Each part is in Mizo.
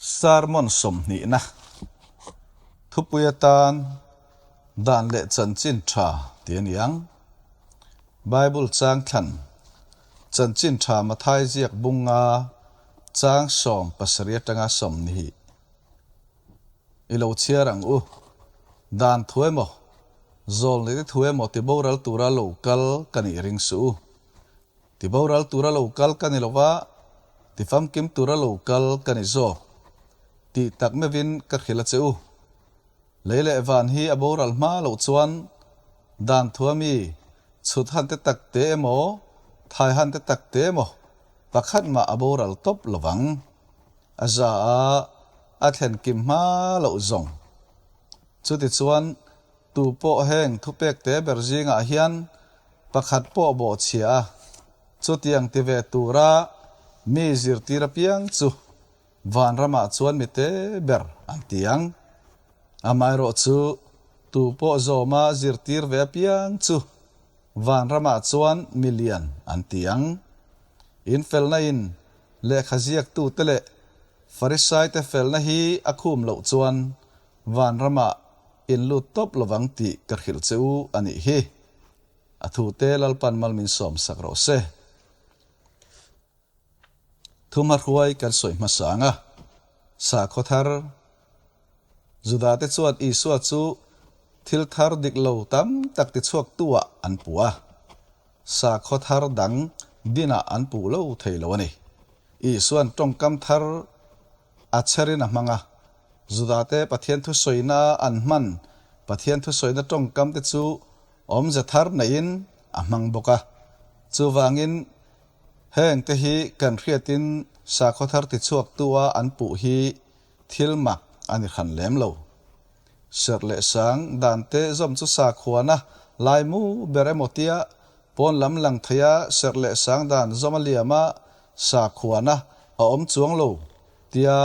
Sermon sawmhnihna thupui atan Dan leh Chanchin Tha tih a ni ang. Bible chang thlan Chanchin Tha Mathai ziak bunga chang 70 atanga 20 i lo chhiar ang u. Dan thu emaw, zawlnite thu emaw ti boral tura lo kal ka nih ring suh u. Ti boral tura lo kal ka ni lova, ti famkim tura lo kal ka ni zawk tih tak meuhin ka hrilh a che u. Lei leh van hi a boral hma loh chuan dan thua mi chhut han te tak te emaw, thai han te tak te emaw pakhat mah a boral tawp lovang. A za a, a thlen kim hma loh zawng. Chutichuan Tu pawh heng thupek te ber zingah hian pakhat pawh bawhchhia a, chutiang ti ve tura mi zirtir apiang chu vanramah chuan mi te ber an ti ang. Amaherawh chu tu pawh zawma zirtir ve apiang chu vanramah chuan mi lian an ti ang. Infelna in lehkha ziaktute leh Farisaite felna hi a khum loh chuan Vanramah in lut tawp lovang tih ka hrilh che u a nih hi. A thute Lalpan mal min sawm sak rawh se. Thuma hruai kan sawi hmasa ang a, sakhaw thar Judate chuan Isua chu thil thar dik lo tam tak tichhuaktu-ah an puh a, sakhaw thar dang dinah an puh lo thei lo a ni. Isua'n tawngkam thar a chherin a hmang a, Judate Pathian thusawina an hman Pathian thusawina tawngkam te chu awmze thar neiin a hmang bawk a. Chuvangin heng te hi kan hriatin sakhaw thar tichhuaktua an puh hi thil mak a ni hran lem lo. Serh leh sang dan te zawm chu sakhuana laimu ber emaw tia pawn lam lang theia serh leh sang dan zawm a liama sakhuana a awm chuang lo tia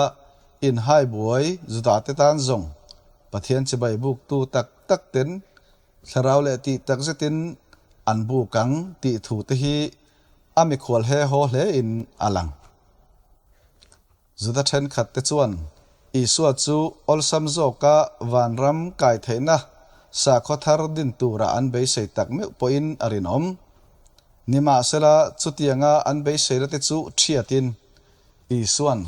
inhai buai Judate tan zawng Pathian chibai buktu tak tak ten thlarau leh tih tak zetin an buk ang tih thu te hi a mikhual he haw hle in a lang. Juda thenkhat te chuan Isua chu awlsam zawka vanram kai theihna sakhaw thar din tura an beisei tak meuh pawhin a rinawm. Nimahsela chutianga an beiseina te chu thiatin Isua'n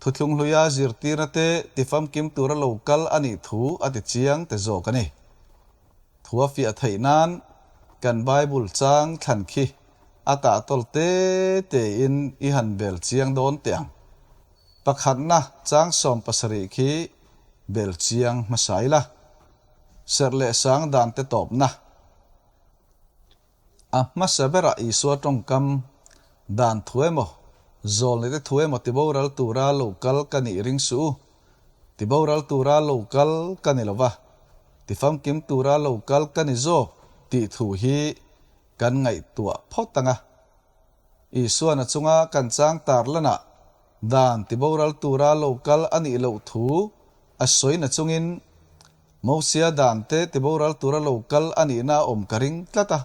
thuthlung hluia zirtirna te tifamkim tura lo kal a nih thu a ti chiang te zawk a ni. Thua fiah theih nan kan Bible chang thlan khi a tah tawl te tein i han bel chiang dawn teh ang. Pakhatna chang 70 khi bel chiang hmasa ila. Serh leh sang dan te tawpna. A hmasa berah Isua tawngkam dan thu emaw, zawlnite thu emaw tiboral tura lo kal ka nih ring suh u. Tiboral tura lo kal ka ni lova, tifamkim tura lo kal ka ni zawk tih thu hi kan ngaihtuah phawt ang a. Isuan a chunga kan chang tar lanah dan tiboral tura lo kal a nih loh thu a sawi na chungin Mosia dan te tiboral tura lo kal a nihna a awm ka ring tlat a.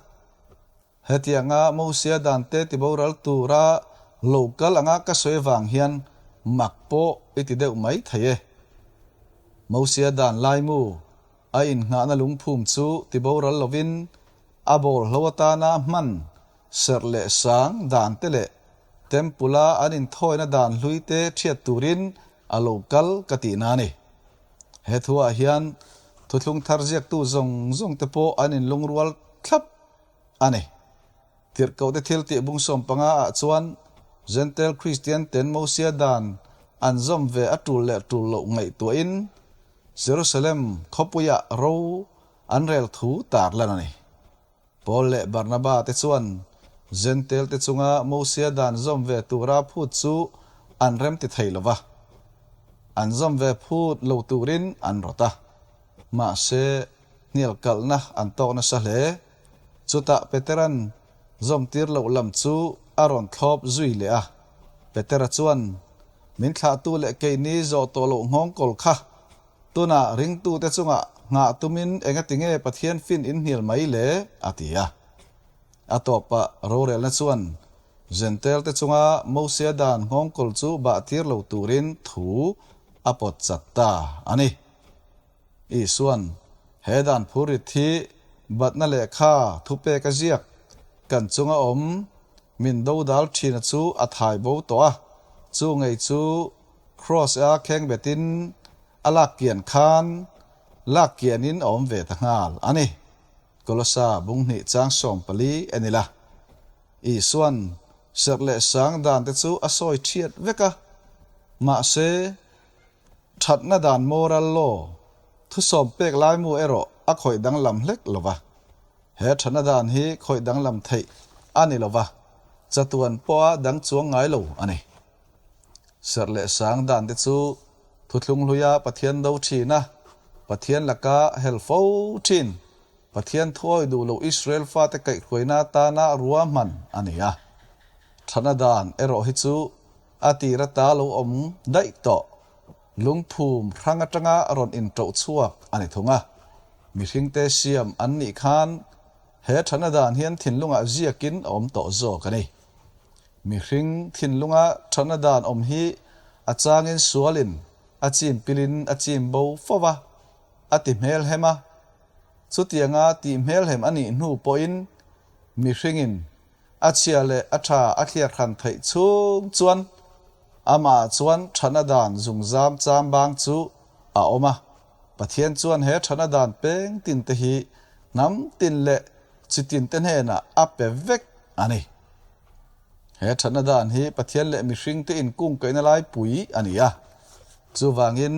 Hetianga Mosia dan te tiboral tura lo kal anga ka sawi vang hian mak pawh i ti deuh mai thei e. Mosia dan laimu a innghahna lungphum chu tiboral lovin a bawlhlo atana hman serh leh sang dan te leh Temple-a an inthawina dan hlui te thiat turin a lo kal ka tihna a ni. He thuah hian thuthlung thar ziaktu zawng zawng te pawh an inlungrual thlap a ni. Tirhkohte thil tih bung 15 ah chuan Jentail Kristian ten Mosia dan an zawm ve a tul leh tul loh ngaihtuahin Jerusalem khawpuiah ro an rel thu tar lan a ni. Paul leh Barnaba te chuan Jentail te chunga Mosia dan zawm ve tura phut chu an rem ti thei lo va, an zawm ve phut lo turin an rawt a. Mahse, hnialkalhna an tawk nasa hle. Chutah Petera'n zawmtir loh lam chu a rawn thlawp zui leh a. Petera chuan, Min thlahtu leh keini zawh tawh loh nghawngkawl kha Tunah ringtute chungah nghah tumin engatinge Pathian fin in hnial mai le? a ti a. A tawpah rorelna chuan Zentelte chunga Mosia dan nghawngkawl chu bah tir lo turin thu a pawt chat ta a ni. Isuan he dan phurrit hi batna lehkha thupek a ziak kan chunga awm min dodal thina chu a thai bo tawh a, chu ngei chu Kraws-a khengbetin a lak kian khan lak kianin a awm ve ta nghal a ni. Kolosa bung hnih chang 14 en ila. Isuan serh leh sang dan te chu a sawi thiat vek a, mahse thatna dan moral law thusawm pek laimu erawh a khawih danglam hlek lo va. He thatna dan hi khawih danglam theih a ni lo va, chatuan pawha dang chuang ngai lo a ni. Serh leh sang dan te chu thuthlung hluia Pathian do thin a, Pathian laka hel fo thin, Pathian thuawi duh loh Israel fate kaihhruaina atana ruahman a ni a. Thatna dan erawh hi chu a tir ata lo awm daih tawh, lungphum hrang atanga rawn inṭoh chhuak a ni thung a. Mihringte siam an nih khan he thatna dan hian thinlungah ziakin a awm tawh zawk a ni. Mihring thinlunga thatna dan awm hi a changin sualin a chim pilin a chim bo fo va, a ti hmelhem a. Chutianga tih hmelhem a nih hnu pawhin mihringin a chhia leh a tha a thliar hran theih chhung chuan amah chuan thatna dan zungzam cham bang chu a awm a. Pathian chuan he thatna dan peng tin te hi hnam tin leh chi tin te hnenah a pe vek a ni. He thatna dan hi Pathian leh mihringte inkungkaihna laipui a ni a. Chuvangin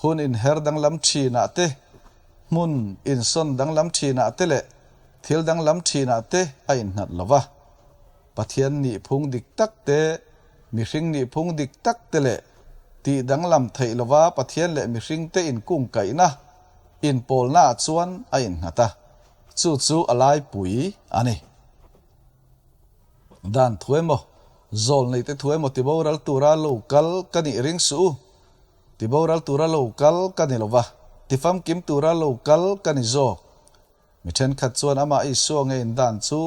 hun inher danglam thinah te, hmun insawn danglam thinah te leh thil danglam thinah te a innghat lo va. Pathian nihphung dik tak te, mihring nihphung dik tak te leh tih danglam theih lova Pathian leh mihringte inkungkaihna, inpawlnaah chuan a innghat a. Chu chu a laipui a ni. Dan thu emaw, zawl neite thu emaw tiboral tura lo kal ka nih ring suh u. Tiboral tura lo kal ka ni lova, tifamkim tura lo kal ka ni zawk. Mi thenkhat chuan amah Isua ngeiin dan chu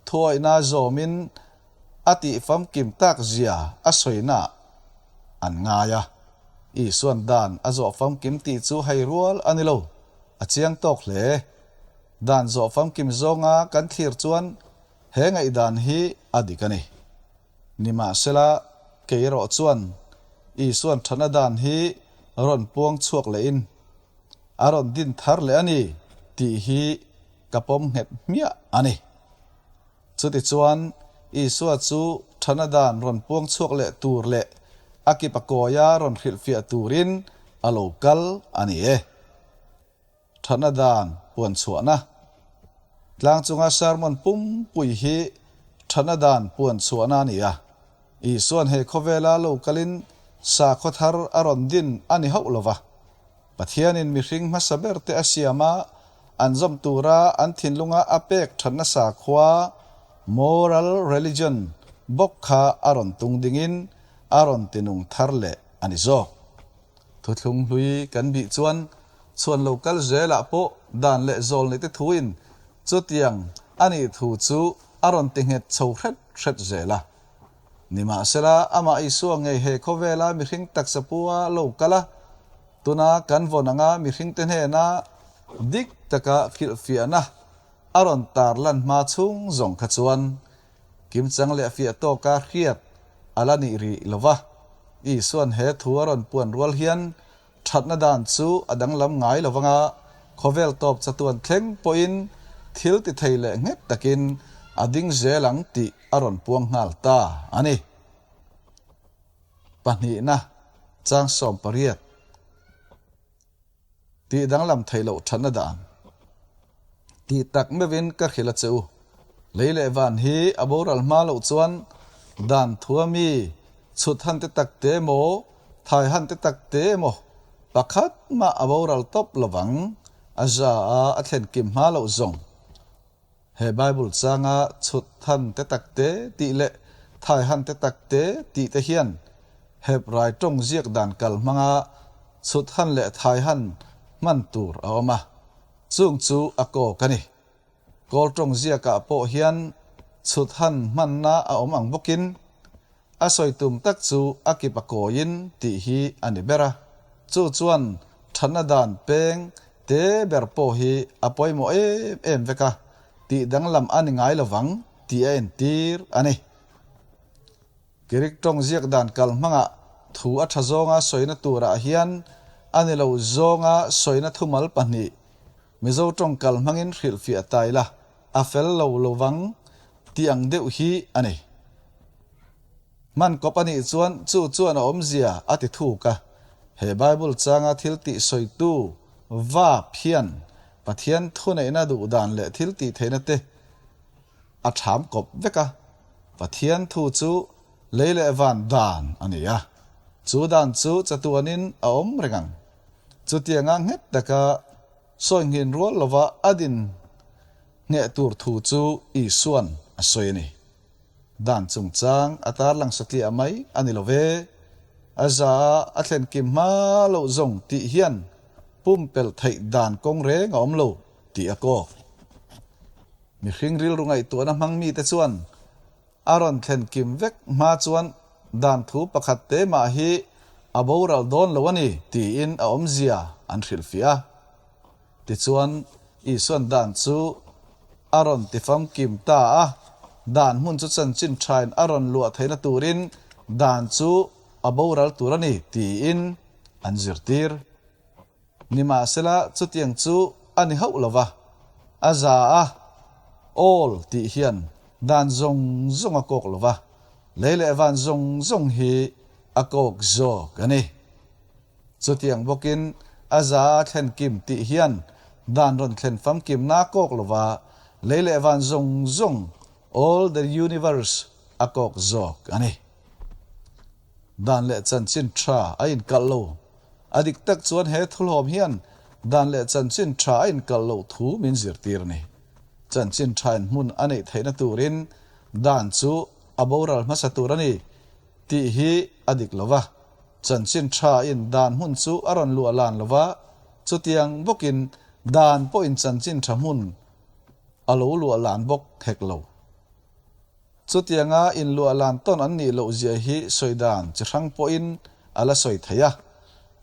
thuawihna zawmin a tihfamkim tak zia a sawina an ngai a. Isuan dan a zawh famkim tih chu hei rual a ni lo, a chiang tawk hle. Dan zawh famkim zawnga kan thlir chuan he ngaihdan hi a dik a ni. Nimahsela, kei erawh chuan Isuan thatna dan hi rawn puang chhuak lehin a rawn din thar leh a ni tih hi ka pawm nghet hmiah a ni. Chutichuan, Isua chu thatna dan rawn puang chhuak leh tur leh a kipa kawia rawn hrilhfiah turin a lo kal a ni e. Thatna dan puan chhuahna. Tlang chunga sermon pumpui hi thatna dan puan chhuahna a ni a. Isuan he khawvela lo kalin sakhaw thar a rawn din a ni hauh lo va. Pathianin mihring hmasa berte a siam a, an zawm tura an thinlunga a pek thatna sakhua, moral religion, bawk kha a rawn tung dingin a rawn tinung thar leh a ni zawk. Thuthlung hlui kan bih chuan chhuan lo kal zelah pawh dan leh zawl neite thuin chutiang a nih thu chu a rawn ti nghet chho hret hret zel a. Nimahsela, amah Isua ngei he khawvela mihring taksa pua lo kal a, tuna kan vawn anga mihringte hnena dik taka hrilhfiahna a rawn tarlan hma chhung zawng kha chuan Kimchang leh fiah tawka hriat a la nih rih lo va, Isua'n he thu a rawn puan rual hian thatna dan chu a danglam ngai lo vanga khawvel tawp chatuan thleng pawhin thil ti thei leh nghet takin a ding zel ang tih a rawn puang nghal ta a ni. Pahnihna, Chang 18. Tih danglam theih loh thatna dan. Tih tak meuhin ka hrilh a che u. Lei leh van hi a boral hma loh chuan dan thua mi chhut han te tak te emaw, thai han te tak te emaw pakhat mah a boral tawp lovang, a za a a thlen kim hma loh zawng. He Bible changa chhut han te tak te tih leh thai han te tak te tih te hian Hebrai tawng ziak dan kal hmanga chhut han leh thai han hman tur a awm a, chung chu a kawk a ni. Kawl tawng ziakah pawh hian Chhut han hmanna a awm ang bawkin a sawi tum tak chu a kip a kawiin tih hi a ni ber a. Chu chuan thatna dan peng te ber pawh hi a pawimawh em em vek a, tih danglam a ni ngai lovang tih a entir a ni. Greek tawng ziak dan kal hmangah thu a tha zawnga sawina turah hian a ni lo zawnga sawina thumal pahnih Mizo tawng kal hmangin hrilhfiah ta ila a fel lo lovang tih ang deuh hi a ni. Hman kawp a nih chuan chu chuan a awmzia a ti thuk a, he Bible changa thil tih sawitu vap hian Pathian thuneihna duh dan leh thil tih theihna te a ṭham kawp vek a, Pathian thu chu lei leh van dan a ni a, chu dan chu chatuanin a awm reng ang. Chutianga nghet taka sawi nghin rual lova a din ngheh tur thu chu Isua'n a sawi a ni. Dan chungchang a tarlang satliah mai a ni lo ve. A za a a thlen kim hma loh zawng tih hian pumpelh theih dan kawng reng a awm lo tih a kawk. Mihring rilru ngaihtuahna hmang mite chuan a rawn thlen kim vek hma chuan dan thu pakhat te mah hi a boral dawn lo a ni tiin a awmzia an hrilhfiah a. Tichuan, Isua'n dan chu a rawn tifamkim ta a, dan hmun chu chanchin thain a rawn luah theihna turin dan chu a boral tur a ni tiin an zirtir. Nimahsela, chutiang chu a ni hauh lo va, a za a, awl tih hian dan zawng zawng a kawk lo va, lei leh van zawng zawng hi a kawk zawk a ni. Chutiang bawkin a za a thlen kim tih hian dan rawn thlen famkimna a kawk lo va, lei leh van zawng zawng, all the universe, a kawk zawk a ni. Dan leh chanchin tha a inkalh lo. A dik tak chuan he thulhawm hian dan leh chanchin tha a inkalh loh thu min zirtir a ni. Chanchin thain hmun a neih theihna turin dan chu a boral hmasa tur a ni tih hi a dik lo va. Chanchin thain dan hmun chu a rawn luah lan lo va, chutiang bawkin dan pawhin chanchin tha hmun a lo luah lan bawk hek lo. Chutianga inluah lan tawn an nih loh zia hi sawi dan chi hrang pawhin a la sawi thei a,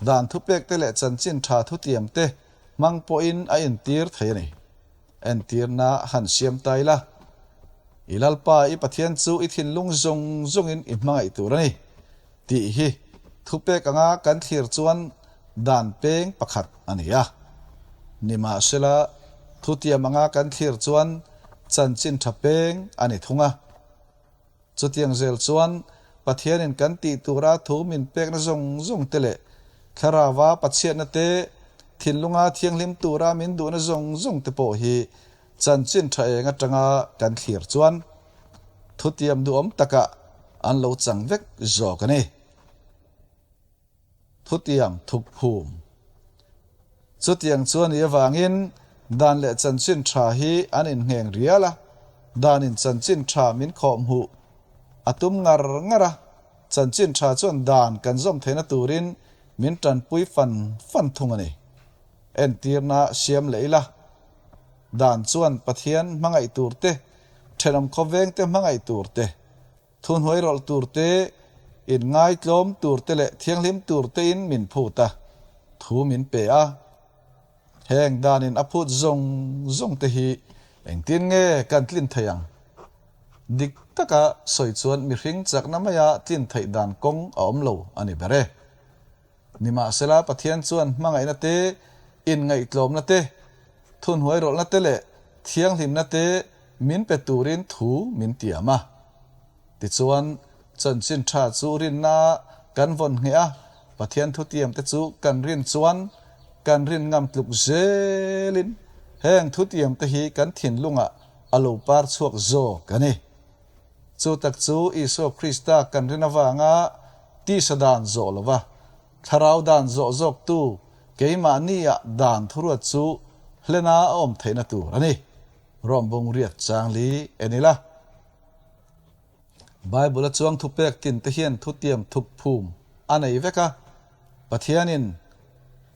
dan thupek te leh chanchin tha thutiam te hmang pawhin a intir thei a ni. Entirna han siam ta ila, I Lalpa i Pathian chu i thinlung zawng zawngin i hmangaih tur a ni tih hi thupek anga kan thlir chuan dan peng pakhat a ni a. Nimahsela, thutiam anga kan thlir chuan chanchin tha peng a ni thung a. Chutiang zel chuan Pathianin kan tih tura thu min pekna zawng zawng te leh Thlarauva Pathianna te, thinlunga thianghlim tura min duhna zawng zawng te pawh hi chanchin tha eng atanga kan thlir chuan thutiam duhawm takah an lo chang vek zawk a ni. Thutiang thuk phum. Chutiang chu a nih avangin dan leh chanchin tha hi an inngheng rial a, danin chanchin tha min khawhhmuh a tum ngar ngar a, chanchin tha chuan dan kan zawm theihna turin min tanpui fan fan thung a ni. Entirna siam leh ila, dan chuan Pathian hmangaih tur te, thenawm khawveng te hmangaih tur te, Thuhnuai rawlh tur te, inngaitlawm tur te leh thianghlim tur tein min phut a, thu min pe a. Heng danin a phut zawng zawng te hi engtin nge kan tlin thei ang? Dik taka sawi chuan mihring chakna maia tlin theih dan kawng a awm lo a ni ber e. Nimahsela Pathian chuan hmangaihna te, inngaihtlawmna te, thunhnuai rawlhna te leh thianghlimna te min pe turin thu min tiam a. Tichuan, chanchin tha chu rinna kan vawn ngheh a, Pathian thutiam te chu kan rin chuan kan rin ngam tluk zelin heng thutiam te hi kan thinlungah a lo par chhuak zawk a ni. Chu tak chu Isua Krista kan rin avanga tisa dan zawh lova thlarau dan zawh zawktu keimahnia dan thuruat chu hlena a awm theihna tur a ni. Rom bung riat chang li en ila. Bible a chuang thupek tin te hian thutiam thup phum a nei vek a. Pathianin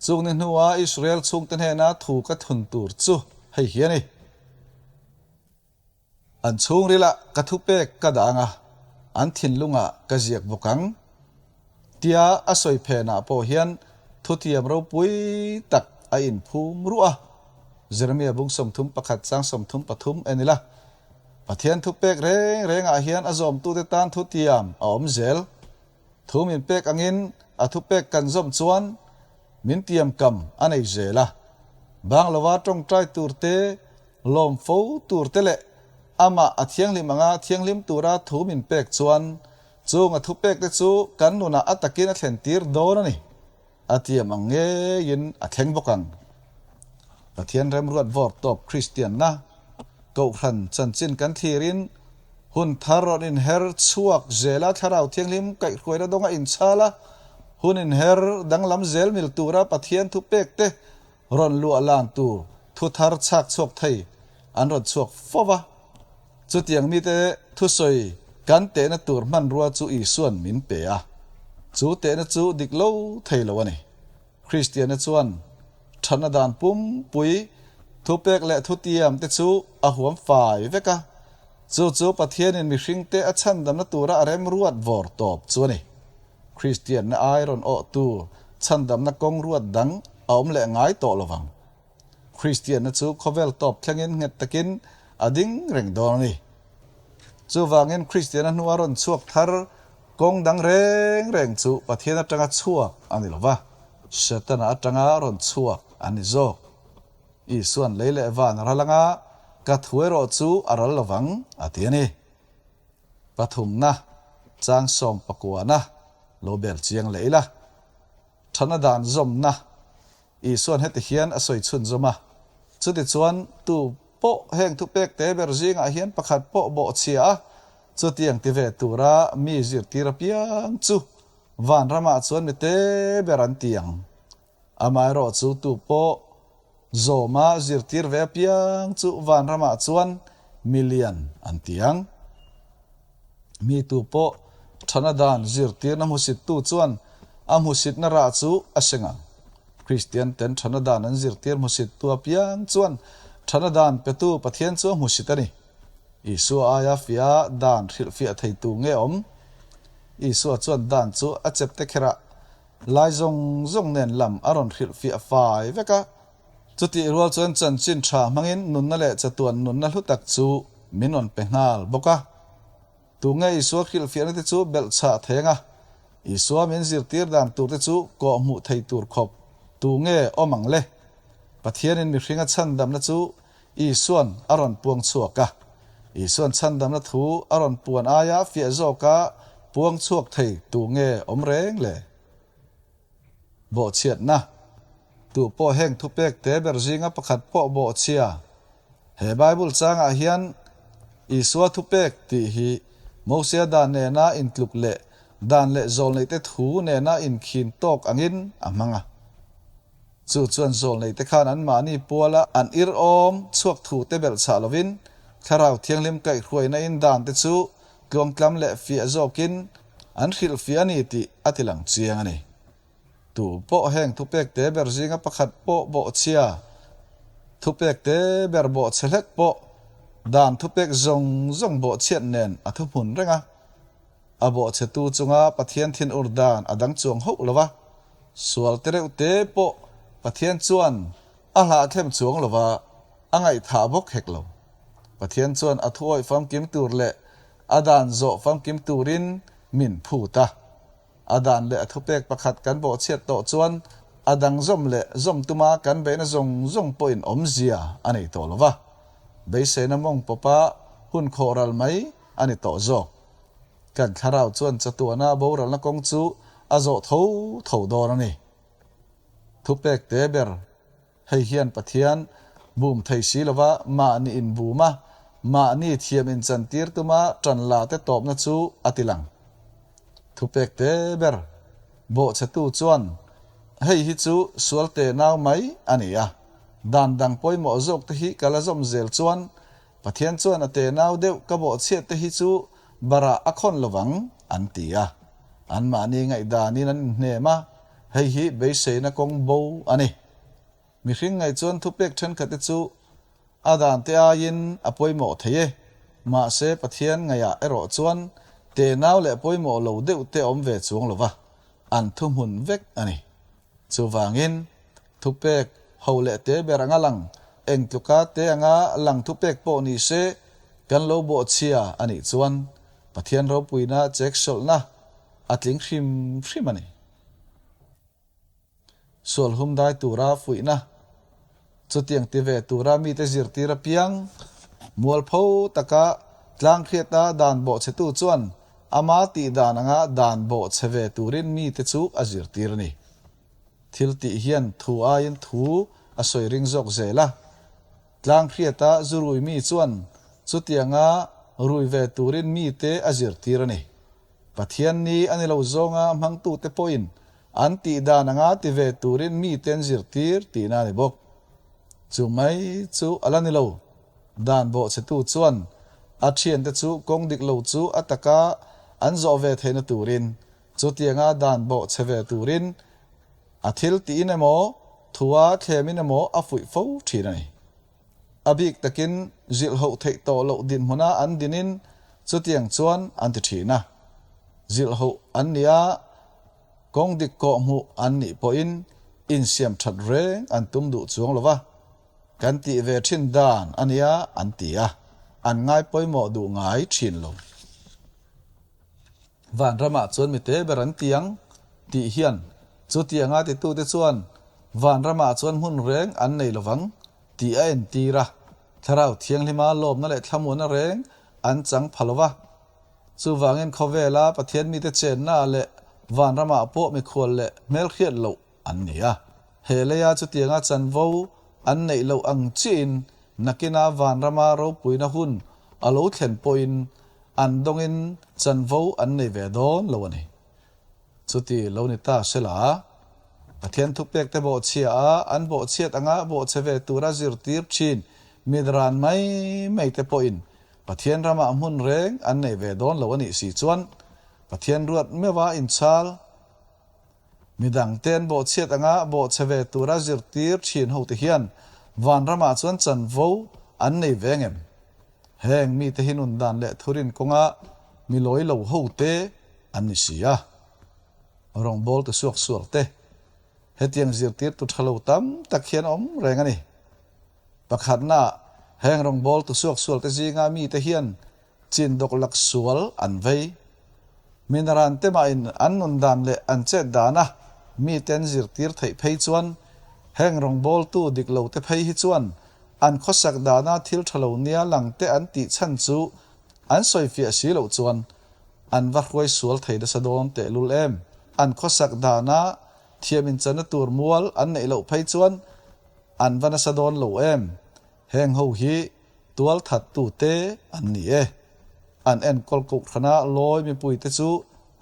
chung ni hnua Israel chhungte hnena thu ka thun tur chu hei hi a ni. An chhungrilah ka thupek ka dah ang a, an thinlungah ka ziak bawk ang. Tia a sawi phenah pawh hian thutiam ropui tak a inphum ruah a. Jeremia bung 31 chang 33 en ila, Pathian thupek reng rengah hian a zawmtute tan thutiam a awm zel. Thu min pek angin a thupek kan zawm chuan min tiamkam a nei zel a. Bang lova tawngtai tur te, lawm fo tur te leh amah a thianghlim anga thianghlim tura thu min pek chuan chung a thupek te chu kan nunah a takin a thlen tir dawn a ni. A tiam ang ngeiin a thleng bawk ang. Pathian remruat vawr tawp Kristianna Kohhran chanchin kan thlirin hun thar rawn inher chhuak zela Thlarau Thianghlim kaihhruaina dawnga inchhal a, hun inher danglam zel mil tura Pathian thupek te rawn luah lan tur thu thar chhak chhuak thei an rawn chhuak fo va. Chutiang mite thusawi kan tehna tur hmanrua chu Isua'n min pe a, chu tehna chu dik lo thei lo a ni. Kristiana chuan thatna dan pumpui, thupek leh thutiam te chu a huam fai vek a, chu chu Pathianin mihringte a chhandamna tura a remruat vawr tawp chu a ni. Kristianna ai rawn awhtu chhandamna kawng ruat dang a awm leh ngai tawh lo vang. Kristianna chu khawvel tawp thlengin nghet takin a ding reng dawn a ni. Chuvangin Kristianna hnua rawn chhuak thar kawng dang reng reng chu Pathian atanga chhuak a ni lo va, Setana atanga rawn chhuak a ni zawk. Isuan lei leh van a ral anga, ka thu erawh chu a ral lo vang, a ti a ni. Pathumna, chang sawm pakuana lo bel chiang leh ila. Thana dan zawmna Isuan heti hian a sawi chhunzawm a, Chutichuan, tu pawh heng thupek te ber zingah hian pakhat pawh bawhchhia a, chutiang ti ve tura mi zirtir apiang chu vanramah chuan mi te ber an ti ang. Amaherawhchu tu pawh zawma zirtir ve apiang chu vanramah chuan mi lian an ti ang. Mi tu pawh thana dan zirtirna hmusittu chuan a hmusitna rah chu a seng ang. Kristian ten thana dan an zirtir hmusittu apiang chuan thana dan petu Pathian chu a hmusit a ni. Isua aia fiah dan hrilhfiah theitu nge awm? Isua chuan dan chu a chepte kherah lai zawng zawng nen lam a rawn hrilhfiah fai vek a. Chutih rual chuan chanchin tha hmangin nunna leh chatuan nunna hlu tak chu min rawn pe nghal bawk a. Tunge Isua hrilhfiahna te chu belh chhah thei anga Isua min zirtir dan tur te chu kawh hmuh thei tur khawp tunge awm ang le? Pathianin mihringa chhandamna chu Isuan a rawn puang chhuak a. Isuan chhandamna thu a rawn puan aia fiah zawka puang chhuak thei tunge awm reng le? Bawhchhiatna, Tu pawh heng thupek te ber zinga pakhat pawh bawhchhia. He Bible changah hian Isua thupek tih hi Mosia dan nena intluk leh dan leh zawlneihte thu nena inkhin tawk angin a hmang a. Chu chuan zawlneihte khan anmahni puala an ir awm chhuak thute belhchhah lovin Thlarau Thianghlim kaihhruaina in dante chu tluangtlam leh fiah zawkin an hrilhfiah a ni tih a ti lang chiang a ni. Tu pawh heng thupek te ber zinga pakhat pawh bawhchhia, thupek te ber bawhchhe hlek pawh dan thupek zawng zawng bawhchhiat nen a thuhmun reng a. A bawhchhetu chunga Pathian thinur dan a dang chuang hauh lo va, sual te reuh te pawh Pathian chuan a hlahthlem chuang lo va, a ngaihthah bawk hek lo. Pathian chuan a thuawih famkim tur leh a dan zawh famkim turin min phut a. A dan leh a thupek pakhat kan bawhchhiat tawh chuan a dang zawm leh zawm tuma kan beihna zawng zawng pawhin awmzia a nei tawh lo va. Beiseina mawng pawpa hun khawh ral mai a ni tawh zawk. Kan thlarau chuan chatuana boralna kawng chu a zawh tho tho dawn a ni. Thupek te ber. Hei hian Pathian bum thei si lova mahni inbum a, mahni thiam inchantir tuma tan la te tawpna chu a ti lang. Thupek te ber bawhchhetu chuan hei hi chu sual te nau mai a ni a, dan dang pawimawh zawk te hi ka la zawm zel chuan Pathian chuan a te nau deuh ka bawhchhiat te hi chu barah a khawn lovang an ti a. Anmahni ngaihdanin an inhnem a, hei hi beiseina kawng bo a ni. Mihring ngaih chuan thupek thenkhat te chu a dan te aiin a pawimawh thei e. Mahse Pathian ngaihah erawh chuan tenau leh pawimawh lo deuh te awm ve chuang lova an thuhmun vek a ni. Chuvangin, thupek ho leh te ber anga lang, eng tluka te anga lang thupek pawh ni se kan lo bawhchhia a nih chuan Pathian ropuina cheksawlhna a tling hrim hrim a ni. Sual hum dai tura fuihna, chutiang ti ve tura mite zirtir apiang, mualpho taka tlanghriata dan bawhchhetu chuan ama tih dan anga dan bawhchhe ve turin mite chu a zirtir a ni. Thil tih hian thu aiin thu a sawi ring zawk zel a. Tlanghriata zu rui mi chuan chutianga rui ve turin mite a zirtir a ni. Pathian ni a ni lo zawnga hmangtute pawhin an tih dan anga ti ve turin mite an zirtir tihna a ni bawk. Chu mai chu a la ni lo. Dan bawhchhetu chuan a thiante chu kawng dik lo chu a taka an zawh ve theihna turin chutianga dan bawhchhe ve turin a thil tiin emaw thua thlemin emaw a fuih fo thin a ni. A bik takin zilhhoh theih tawh loh dinhmuna an dinin chutiang chuan an ti thin a. Zilhhoh an ni a, kawng dik kawh hmuh an nih pawhin insiam that reng an tum duh chuang lo va, kan tih ve thin dan a nia an ti a, an ngai pawimawh duh ngai thin lo. Vanramah chuan mi te ber an ti ang tih hian chutianga titute chuan vanramah chuan hmun reng an nei lovang tih a entir a, Thlarau Thianghlima lawmna leh thlamuanna reng an chang pha lova. Chuvangin khawvela Pathian mite chennaah leh vanramah pawh mikhual leh hmelhriat loh an ni a. He leia chutianga chanvo an neih loh ang chiahin nakina vanrama ropuina hun a lo thlen pawhin an dawngin chanvo an nei ve dawn lo a ni. Chuti lo ni ta sela, Pathian thupek te bawhchhia a, an bawhchhiat anga bawhchhe ve tura zirtir thin mitran mai mai te pawhin Pathian ramah hmun reng an nei ve dawn lo a nih si chuan Pathian ruat meuha inchhal Midangte an bawhchhiat anga bawhchhe ve tura zirtir thin hote hian vanramah chuan chanvo an nei ve ngem? Heng mite hi nun dan leh thurin kawnga mi lawi lo hote an ni si a. Rawngbawltu suak sual te, hetiang zirtirtu tha lo tam tak hian a awm reng a ni. Pakhatna, heng rawngbawltu suak sual te zinga mite hian Chin dawklak sual an vei. Minaran te mahin an nun dan leh an chet dana mite an zirtir theih phei chuan heng rawngbawltu dik lo te phei hi chuan an khawsak dana thil tha lo nia lang te an tih chhan chu an sawifiah si loh chuan an va hruai sual thei nasa dawn tehlul em. An khawsak dana thiam inchana tur mual an neih loh phei chuan an va nasa dawn lo em. Heng ho hi tualthattute an ni e. An enkawl kohhrana lawi mipuite chu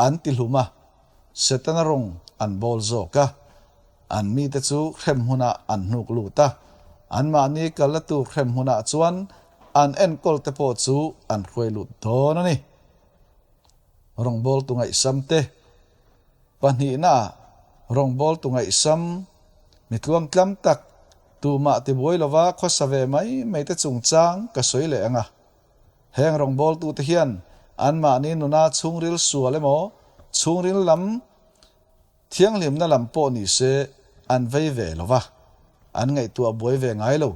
an ti hlum a, Setana rawng an bawl zawk a. An mite chu hrem hmunah an hnuk lut a, anmahni kalna tur hrem hmunah chuan an enkawlte pawh chu an hruai lut dawn a ni. Rawngbawltu ngaihsam te Pahnihna, rawngbawltu ngaihsam, mi tluangtlam tak, tumah tibuai lova khawsa ve mai mai te chungchang ka sawi leh ang a. Heng rawngbawltute hian anmahni nuna chhungril sual emaw, chhungril lam thianghlimna lam pawh ni se an vei ve lova, an ngaihtuah buai ve ngai lo.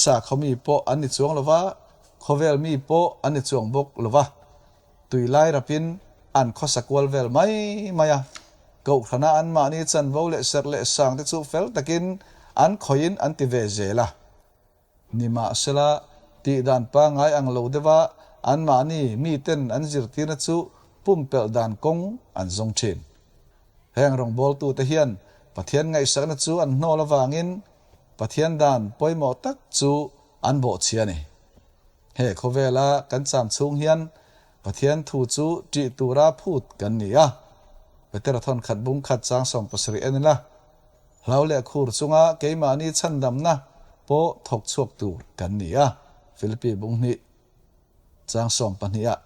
Sakhaw mi pawh an ni chuang lova, khawvel mi pawh an ni chuang bawk lova. Tui lai rapin an khawsa kual vel mai mai a, kohhrana anmahni chanvo leh serh leh sang te chu fel takin an khawihin an ti ve zel a. Nimahsela, tihdan pangngai ang lo deuha anmahni miten an zirtirna chu pumpelh dan kawng an zawng thin. Heng rawngbawltute hian Pathian ngaihsakna chu an hnawl avangin Pathian dan pawimawh tak chu an bawhchhia a ni. He khawvela kan cham chhung hian Pathian thu chu ṭih tura phut kan ni a. Petera thawn khat bung khat chang 70 en ila, hlau leh khur chunga keimahni chhandamna pawh thawk chhuak tur kan ni a, Philippi bung hnih chang 12 ah.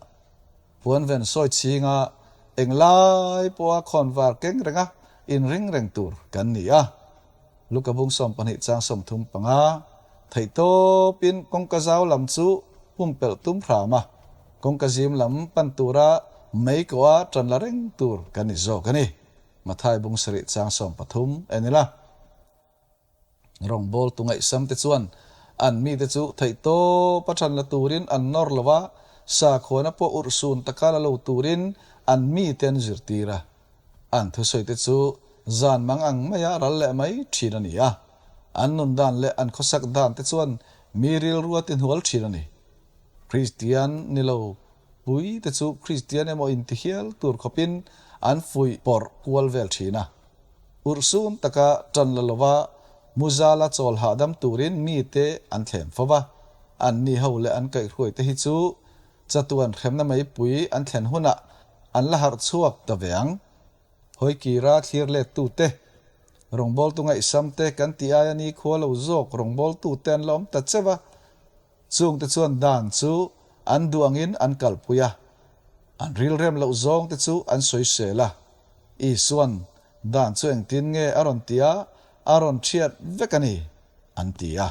Puanven sawi chhinga englai pawha khawnvar keng renga inring reng tur kan ni a. Luka bung 12 chang 35, Theihtawpin kawngka zau lam chu. pumpelh tum hram a, kawngka zim lam pan tura mei kawha ṭan la reng tur kan ni zawk a ni. Mathai bung sarih chang 13 en ila. Rawngbawltu ngaihsam te chuan an mite chu theihtawp a ṭhan la turin an nawr lo a, sakhuana pawh urhsun taka la lo turin an mite an zirtir a. An thusawi te chu zan mang ang maia ral leh mai ṭhin a ni a, an nun dan leh an khawsak dan te chuan mi rilru a tihnual ṭhin a ni. Kristian ni lo pui te chu Kristian emaw intihial tur khawpin an fuih pawrh kual vel ṭhin a. Urhsun taka ṭan la lova muzala chawl hahdam turin mite an thlem fo va, anni ho leh an kaihhruaite hi chu chatuan hremna meipui an thlen hunah an la harh chhuak ta ve ang. Hawikira thlir lettute, rawngbawltu ngaihsamte kan tih aia nikhua lo zawk rawngbawltute an la awm ta cheu a, Chungte chuan dan chu an duh angin an kalpui a, an rilrem loh zawngte chu an sawisel a. Isua'n dan chu engtin nge a rawn ti a, a rawn thiat vek a ni, an ti a.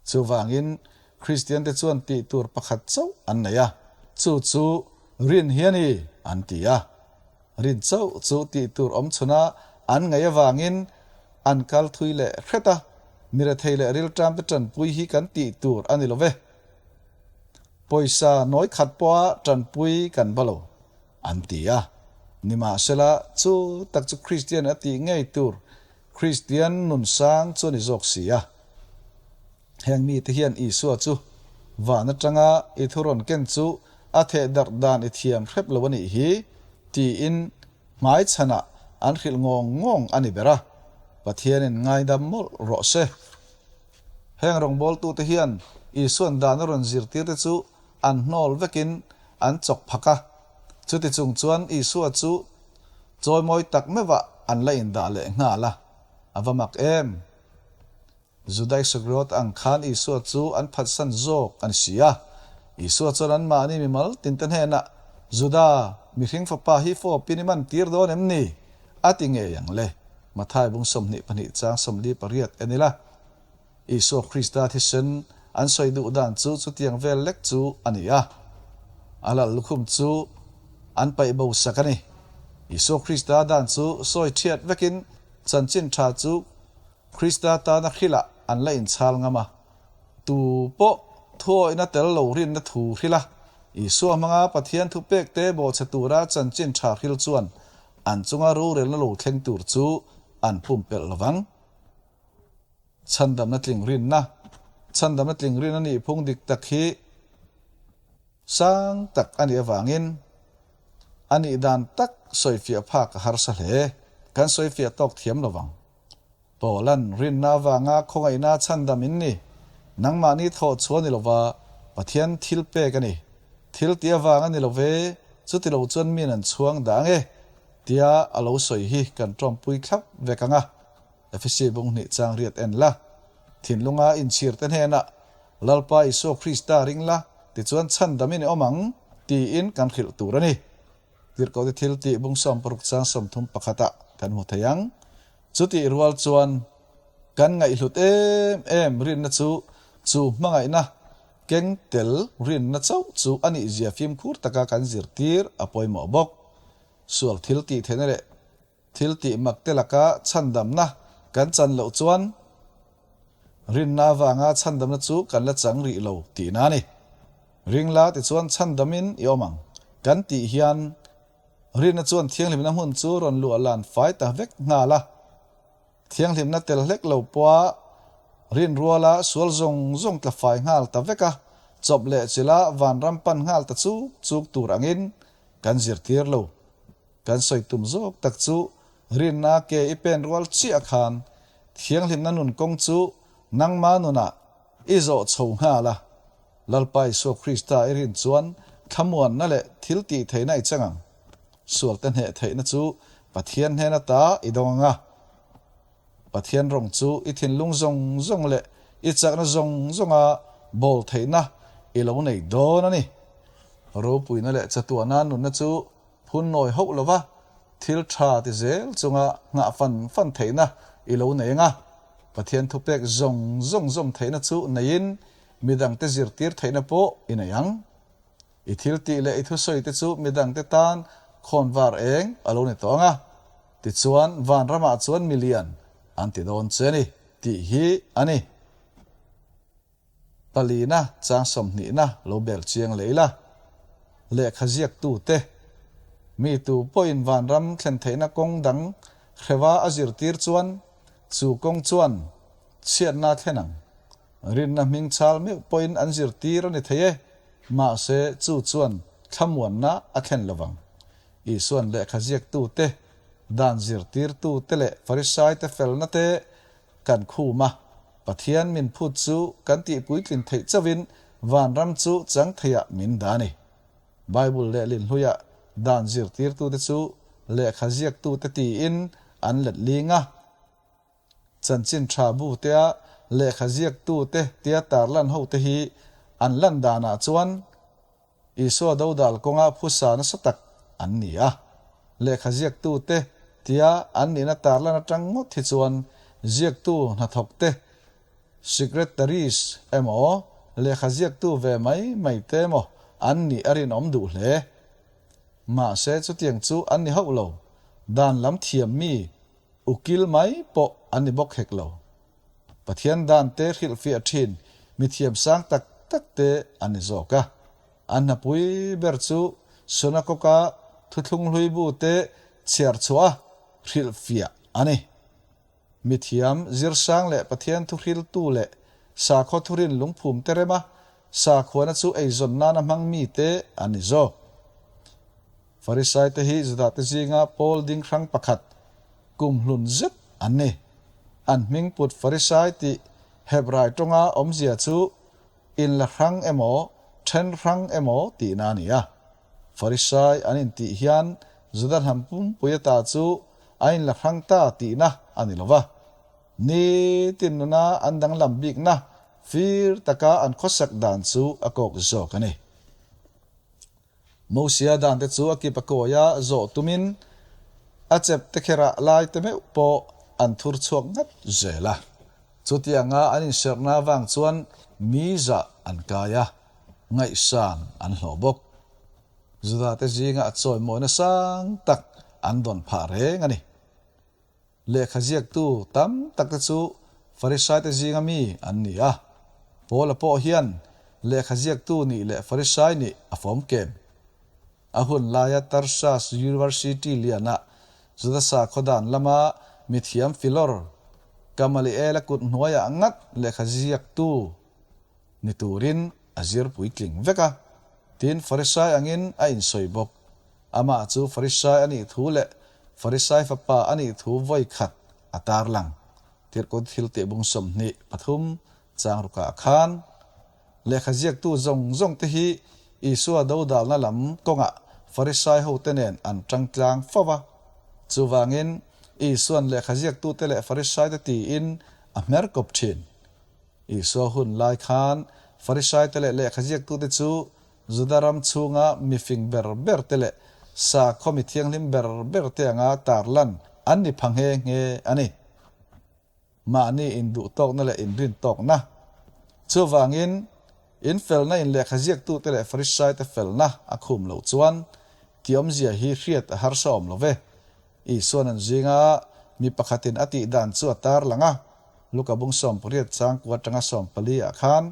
Chuvangin Kristiante chuan tih tur pakhat chauh an nei a, chu chu rin hi a ni, an ti a. Rin chauh chu tih tur awm chhuna an ngaih avangin an kal thui leh hret a, mi rethei leh rilṭamte ṭanpui hi kan tih tur a ni lo ve. Pawisa nawi khat pawha ṭanpui kan va lo, an ti a. Nimahsela, chu tak chu Kristian a tih ngei tur Kristian nun sang chu a ni zawk si a. Heng mite hian Isua chu van atanga i thu rawn ken chu a theh darh dan i thiam hrep lo a nih hi, tiin hmaichhanah an hrilh ngawng ngawng a ni ber a, Pathianin ngaidam mawlh rawh se. Heng rawngbawltute hian Isua'n dan a rawn zirtirte chu an hnawl vekin an chawk phak a, chuti chung chuan Isua chu chawimawi tak meuhah an la indah leh nghal a, a va mak em! Juda Isakriot ang khan Isua chu an phatsan zawk a ni si a. Isua chuan anmahni mimal tinte hnenah, Juda, mihring fapa hi fawpin i man tir dawn em ni? a ti ngei ang le. Mathai bung 22 chang 48 en ila. Isua Krista thisen an sawi duh dan chu chutiang vel lek chu a ni a. A lal lukhum chu an paih bo sak a ni. Isua Krista dan chu sawi thiat vekin chanchin tha chu Krista tana hrilah an la inchhal ngam a, tu pawh thuawihna tel lo rinna thu hril a, Isua hmanga Pathian thupekte bawhchhe tura chanchin tha hril chuan an chunga rorelna lo thleng tur chu an pumpelh lo vang. Chhandamna tling rinna Chhandamna tling rinna nihphung dik tak hi sang tak a nih avangin a nih dan tak sawifiah phak a harsa hle. Kan sawifiah tawk thiam lo vang. Paula'n rinna avanga khawngaihna chhandam in ni. Nangmahni thawh chhuah ni lova Pathian thil pek a ni. Thil tih avang a ni lo ve, chuti lo chuan min an chhuang dah ang e, tia a lo sawi hi kan tawmpui thlap vek ang a. Efesi bung hnih chang riat en la. Thinlunga inchhirte hnenah, Lalpa Isua Krista ring la, tichuan chhandamin i awm ang, tiin kan hrilh tur a ni. Tirhkohte thil tih bung 60 chang 30 pakhatah kan hmu thei ang. Chutih rual chuan kan ngaihhlut em em rinna chu chu hmangaihna keng tel rinna chauh chu a nihzia fimkhur taka kan zirtir a pawimawh bawk. Sual thil tih theihna leh Thil tih mak te laka chhandamna kan chan loh chuan rinna avanga chhandamna chu kan la chang rih lo tihna a ni. Ringla tichuan chhandamin i awm ang kan tih hian rinna chuan thianghlimna hmun chu rawn luah lan fai ta vek nghal a. Thianghlimna tel hlek lo pawha rin ruala sual zawng zawng tla fai nghal ta vek a, chawp leh chila vanram pan nghal ta chuk chuk tur angin kan zirtir lo. Kan sawi tum zawk tak chu rinna ke i pen rual chiah khan thianghlimna nun kawng chu nangma nunah i zawh chho nghal a. Lalpa Isua Krista i rin chuan thlamuanna leh thil tih theihna i chang ang. Sualte hneh theihna chu Pathian hnen ata i dawng ang a. Pathian rawng chu i thinlung zawng zawng leh i chakna zawng zawnga bawl theihna i lo nei dawn a ni. Ropuina leh chatuahna nunna chu Phun nawi hauh lova thil tha ti zel chunga nghah fan fan theihna i lo nei ang a, Pathian thupek zawng zawng zawm theihna chu neiin midangte zirtir theihna pawh i nei ang. I thil tih leh i thusawi te chu midangte tan khawnvar eng a lo ni tawh ang a, tichuan vanramah chuan milian an ti dawn che a ni tih hi a ni. Palina chang sawmhnihna lo bel chiang leh ila, lehkha ziaktute, mi tu pawhin vanram thlen theihna kawng dang hrewa a zirtir chuan chu kawng chuan chhiatna a thlen ang. Rinna hming chal meuh pawhin an zirtir a ni thei e, mahse chu chuan thlamuanna a thlen lo vang. Isuan lehkha ziaktute, dan zirtirtute leh Farisaite felna te kan khum a, Pathian min phut chu kan tih puitlin theih chauhin vanram chu chang theiah min dah a ni. Bible lehlin hluiah dan zirtirtute chu lehkha ziaktute tiin an let ling a. Chanchin tha bu tea lehkha ziaktute tia tarlan hote hi an lan danah chuan Isua dodal kawnga phusa nasa tak an ni a. Lehkha ziaktute tia an nihna tarlan atang ngawt hi chuan ziaktu hnathawkte, secretaries, emaw lehkha ziaktu ve mai mai te emaw an nih a rinawm duh hle. Mahse chutiang chu an ni hauh lo. Dan lam thiam mi Ukil mai pawh an ni bawk hek lo. Pathian dan te hrilhfiah thin mithiam sang tak tak te an ni zawk a. An hnapui ber chu Sunakoka thuthlung hlui bu te chhiar chhuah a hrilhfiah a ni. Mithiam zirsang leh Pathian thuhriltu leh sakhaw thurin lungphum te rema sakhuana chu eizawn nana hmang mi te an ni zawk. Farisaite hi Judate zinga pawl ding hrang pakhat, kum hlun zet an ni. An hming put Farisai tih Hebrai tawnga awmzia chu inla hrang emaw, then hrang emaw tihna a ni a. Farisai an intih hian Juda hnam pumpui ata chu a inla hrang ta tihna a ni lo va. Nitin nuna an danglam bikna fir taka an khawsak dan chu a kawk zawk a ni. Mosia dante chu a kip a kawi a, zawh tumin a chep te kherah lai te meuh pawh an thur chhuak ngat zel a. Chutianga an inserhna avang chuan mi zah an kai a, ngaihsan an hlawh bawk. Judate zinga a chawimawina sang tak an dawn phah reng a ni. Lehkha ziaktu tam takte chu Farisaite zinga mi an ni a. Paula pawh hian lehkha ziaktu nih leh Farisai nih a fawm kem. A hun laia Tarsus University lianah Juda sakhaw dan lama mithiam filawr Gamaliela kut hnuaiah ngat lehkha ziaktu ni turin a zir puitling vek a, tin Farisai angin a insawi bawk. Amah chu Farisai a nih thu leh Farisai fapa a nih thu vawi khat a tarlang. Tirhkut thil tih bung 23 chang rukah khan lehkha ziaktu zawng zawng te hi Isua dodalna lam kawngah Farisai hote nen an tang tlang fo va. Chuvangin Isua'n lehkha ziaktute leh Farisaite tiin a hmer kawp thin. Isua hun lai khan Farisaite leh lehkha ziaktute chu Juda ram chhunga mifing ber ber te leh sakhaw mi thianghlim ber ber te anga tarlan an ni pha nghe nghe a ni. Mahni induhtawkna leh inrintawkna. Chuvangin, in felna in lehkha ziaktute leh Farisaite felna a khum loh chuan tih awmzia hi hriat a harsa awm lo ve. Isuan an zinga mi pakhatin a tih dan chu a tarlang a, Luka bung 18 chang kua atanga 14 ah khan,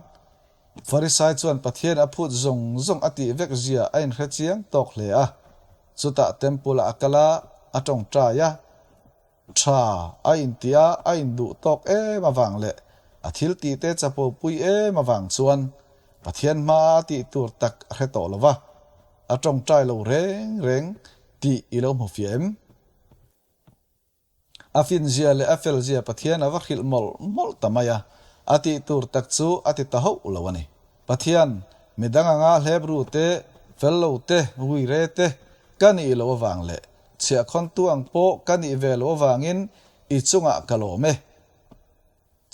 Farisai chuan Pathian a phut zawng zawng a tih vek zia a inhre chiang tawk hle a. Chutah temple ah a kal a, a tawngtai a, tha a inti a, a induh tawk em avang leh a thil tih te chapo pui em avang chuan Pathian hmaa a tih tur tak a hre tawh lo va, a tawngtai lo reng reng tih i lo hmu fiah em? A finzia leh a felzia Pathian a va hrilh mawlh mawlh ta mai a, a tih tur tak chu a ti ta hauh lo a ni. Pathian, mi dang anga hlep ru te, fel lo te, vui re te ka nih loh avang leh chhiahkhawntu ang pawh ka nih ve loh avangin i chungah ka lawm e.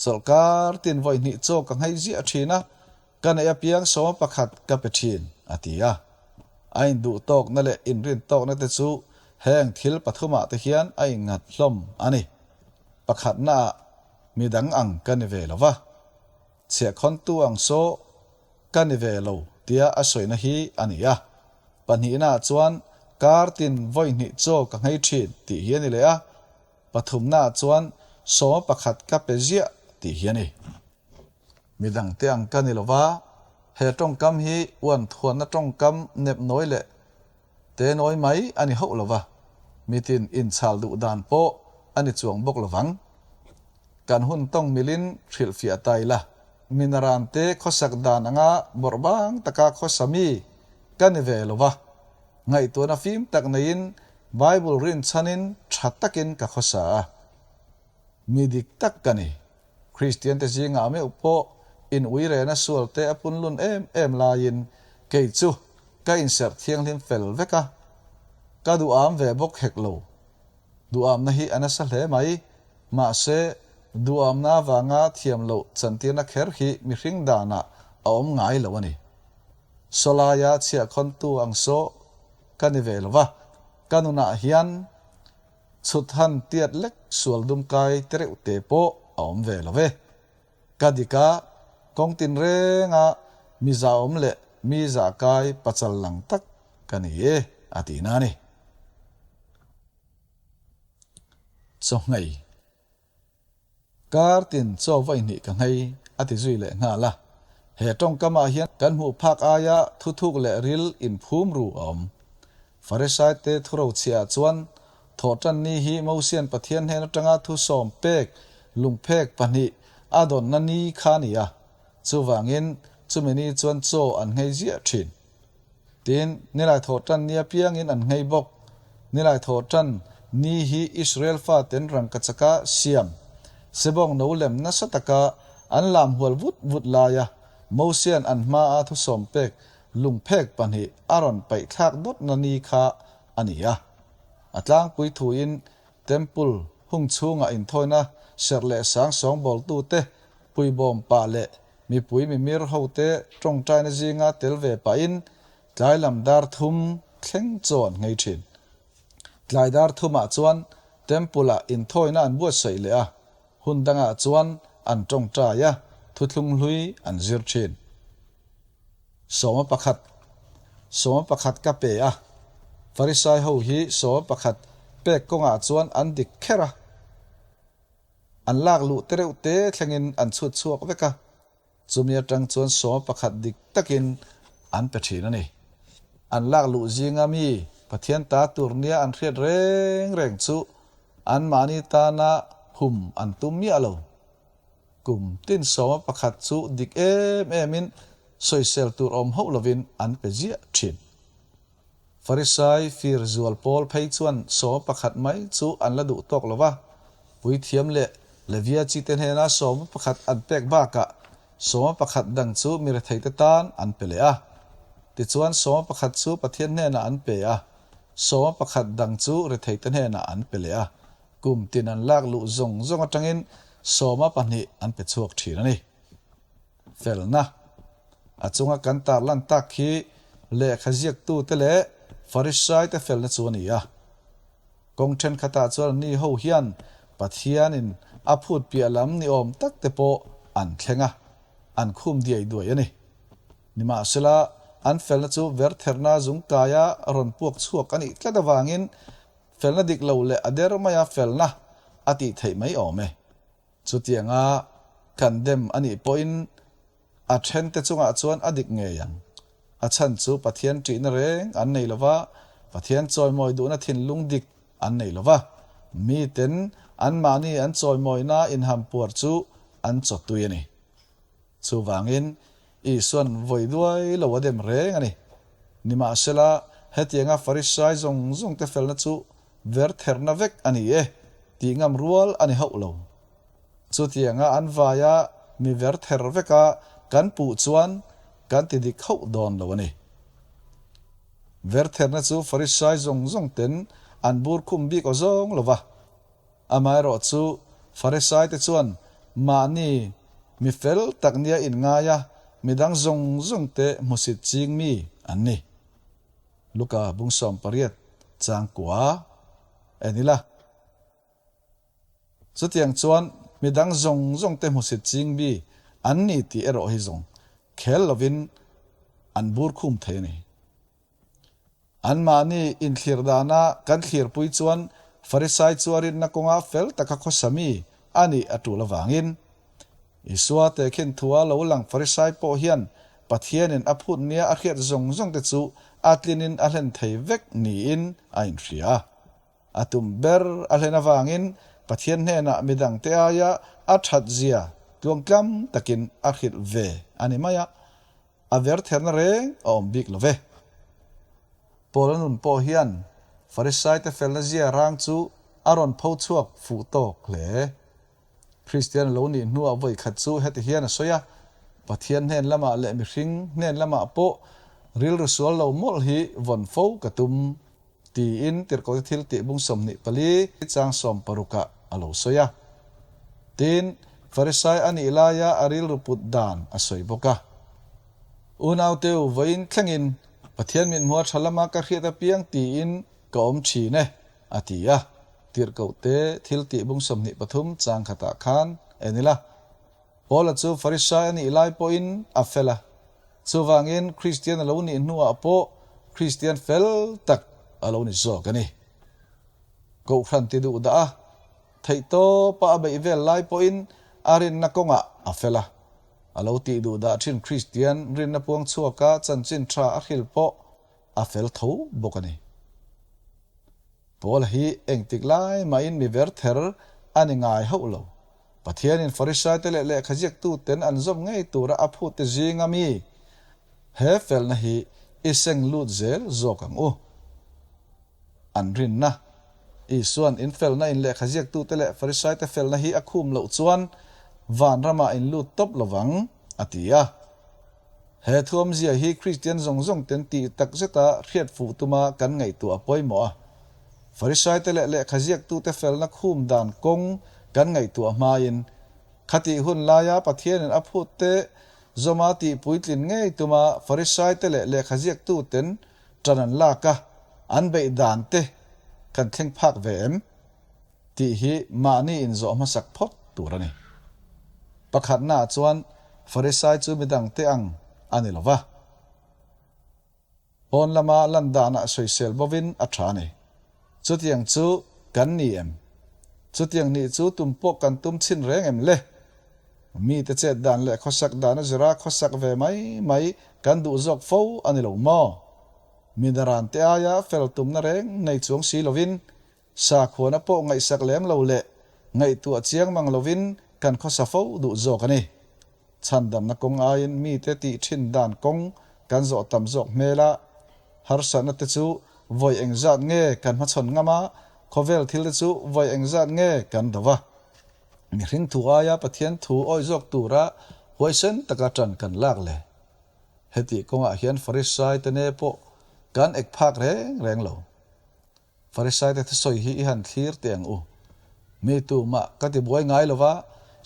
Chawlhkar tin vawi hnih chaw ka nghaih ziah thin a, ka neih apiang sawma pakhat ka pe thin, a ti a. A induh tawkna leh inrin tawkna te chu heng thil pathumah te hian a innghat hlawm a ni. Pakhatnaah midang ang ka ni ve lo va. Chhiahkhawntu ang saw ka ni ve lo tia a sawina hi a ni a. Pahnihnaah chuan kar tin vawi hnih chaw ka nghei thin tih hi a ni leh a. Pathumnaah chuan sawma pakhat ka pe ziah tih hi a ni. Midangte ang ka ni lova, he tawngkam hi uan thuanna tawngkam nep nawi leh te nawi mai a ni hauh lova, mitin inchhal duh dan pawh a ni chuang bawk lovang. Kan hun tawng milin hrilhfiah ta ila, Minarante khawsak dan anga bawrh bang taka khawsa mi ka ni ve lova, ngaihtuahna fim tak neiin Bible rinchhanin tha takin ka khawsa a. Mi dik tak ka ni. Kristiante zingah meuh pawh in uirena sualte a punlun em em laiin kei chu ka inserh thianghlim fel vek a, ka duham ve bawk hek lo. Duhamna hi a nasa hle mai, mahse duhamna avanga thiam loh chantirna kher hi mihring danah a awm ngai lo a ni. Sawlaia chhiahkhawntu ang saw ka ni ve lo va, ka nunah hian Chhut han tiat lek sual dum kai te reuh te pawh a awm ve lo ve. Ka dik a, kawng tin renga mi zahawm leh mi zah kai pachal lang tak ka ni e a ti na a ni. Chawhngei. Kar tin chaw vawi hnih ka nghei a ti zui leh nghal a. He tawngkamah hian kan hmuh phak aia thuthuk leh ril inphum ru a awm. Farisai te thurochhiah chuan thawhtan ni hi Mosian Pathian hnen atanga thusawm pek lungphek pahnih a dawnna ni kha a ni a, chuvangin chumi ni chuan chaw an nghei ziah thin. Tin, nilai thawhtan ni apiangin an nghei bawk. Nilai thawhtan ni hi Israel faten rangkachaka siam sebawng no lem nasa taka an lam hual vut vut laia Mosian an hmaa thusawm pek lungphek pahnih a rawn paih thlak dawtna ni kha a ni a. A tlangpui thuin Temple hung chhungah inthawina serh leh sang sawngbawltute puibawm pah leh Mipui mimir hote tawngtaina zinga tel ve pahin tlai lam dar thum thleng chaw an nghei thin. Tlai dar thumah chuan Temple-ah inthawina an buatsaih leh a, hun dangah chuan an tawngtai a, thuthlung hlui an zir thin. Sawma pakhat Sawma pakhat ka pe a, Farisai ho hi sawma pakhat pek kawngah chuan an dik kher a. An lak luh te reuh te thlengin an chhut chhuak vek a, chumi atang chuan sawma pakhat dik takin an pe thin a ni. An lak luh zinga mi Pathian ta tur nia an hriat reng reng chu anmahni tana hum an tum miah lo. Kum tin sawma pakhat chu dik em emin sawisel tur awm hauh lovin an pe ziah thin. Farisai fir zual pawl phei chuan sawma pakhat mai chu an la duh tawk lo va, puithiam leh Levia chite hnena sawma pakhat an pek bakah sawma pakhat dang chu mi retheite tan an pe leh a. Tichuan sawma pakhat chu Pathian hnenah an pe a, sawma pakhat dang chu retheite hnenah an pe leh a, kum tin an lak luh zawng zawng atangin sawma pahnih an pe chhuak thin a ni. Felna. A chunga kan tarlan tak hi lehkha ziaktute leh Farisaite felna chu a ni a. Kawng thenkhatah chuan anni ho hian Pathianin a phut piah lam ni awm tak te pawh an thleng a, an khum diai duai a ni. Nimahsela, an felna chu vertherna zungkaia rawn puak chhuak a nih tlat avangin felna dik lo leh a der maia felna a tih theih mai awm e. Chutianga kan dem a nih pawhin a thente chungah chuan a dik ngei ang. A chhan chu Pathian ṭihna reng an nei lo va, Pathian chawimawi duhna thinlung dik an nei lo va, miten anmahni an chawimawina inhampuar chu an chawtui a ni. Chuvangin Isua'n vawi duai lo a dem reng a ni. Nimahsela, hetianga Farisai zawng zawngte felna chu vertherna vek a ni e tih ngam rual a ni hauh lo. Chutianga an vaia mi verther veka kan puh chuan kan ti dik hauh dawn lo a ni. Vertherna chu Farisai zawng zawng ten an bur khum bik aw zawng lo va. Amaherawh chu Farisai te chuan mahni mi fel tak nia inngaia midang zawng zawng te hmusit ching mi an ni. Luka bung 18 chang kua en ila. Chutiang chuan midang zawng zawng te hmusit ching mi an ni tih erawh hi zawng khel lovin an bur khum thei a ni. Anmahni inthlir dana kan thlirpui chuan Farisai chu a rinna kawnga fel taka khawsa mi a nih a tul avangin, Isua tehkhin thua lo lang Farisai pawh hian Pathianin a phut nia a hriat zawng zawng te chu a tlinin a hlen thei vek niin a inhria. A tum ber a hlen avangin Pathian hnenah midangte aia a that zia tluangtlam takin a hrilh ve a ni mai a. A ver therna reng a awm bik lo ve. Paula nun pawh hian Farisaite felna zia rang chu a rawn pho chhuak fuh tawk hle. Kristian a lo nih hnuah vawi khat chu heti hian a sawi a, Pathian hnen lamah leh mihring hnen lamah pawh rilru sual lo mawlh hi vawn fo ka tum, tiin Tirhkohte thil tih bung 24 chang sawmparukah a lo sawi a. Tin, Farisai a nih laia a rilru put dan a sawi bawk a. Unauteu vawiin thlengin Pathian mithmuha tha lama ka hriat apiang tiin ka awm thin e, a ti a. Tirhkohte thil tih bung 23 chang khatah khan en ila. Paula chu Farisai a nih lai pawhin a fel a, chuvangin Kristian a lo nih hnuah pawh Kristian fel tak a lo ni zawk a ni. Kohhran ti duh dah a, theihtawpa a beih vel lai pawhin a rinna kawngah a fel a. A lo tih duh dah thin Kristian rinna puang chhuaka chanchin tha a hril pawh a fel tho bawk a ni. Paula hi engtik lai mahin mi ver ther a ni ngai hauh lo. Pathianin Farisaite leh lehkhaziaktuten an zawm ngei tura a phute zinga mi he felna hi i seng lut zel zawk ang u. An rinna, Isua'n in felna in lehkhaziaktute leh Farisaite felna hi a khum loh chuan vanramah in lut tawp lovang, a ti a. He thuamzia hi Kristian zawng zawng ten tih tak zeta hriat fuh tuma kan ngaihtuah a pawimawh a. Farisaite leh lehkhaziaktute felna khum dan kawng kan ngaihtuah hmain, khatih hun laia Pathianin a phutte zawma tih puitlin ngei tuma Farisaite leh lehkhaziaktuten ṭan an lak a, an beih dan te kan thleng phak ve em? Tih hi mahni inzawh hmasak phawt tur a ni. Pakhatnaah chuan Farisai chu midangte ang a ni lo va. Pawn lama lan danah sawisel bovin a tha a ni. Chutiang chu kan ni em? Chutiang nih chu tum pawh kan tum chhin reng em le? Mite chet dan leh khawsak dan a zira khawsak ve mai mai kan duh zawk fo a ni lo maw? Midarante aia fel tumna reng nei chuang si lovin Sakhuana pawh ngaihsak lem lo leh ngaihtuah chiang mang lovin kan khawsa fo duh zawk a ni. Chhandamna kawng aiin mite tih thin dan kawng kan zawh tam zawk hmel a, harsatna te chu vawi engzat nge kan hmachhawn ngam a, khawvel thil te chu vawi engzat nge kan do va. Mihring thu aia Pathian thu awih zawk tura huaisen taka ṭan kan lak le. Hetih kawngah hian Farisai te ne pawh kan ek phak reng reng lo. Farisaite thusawi hi i han thlir teh ang u. Mi tumah ka ti buai ngai lo va,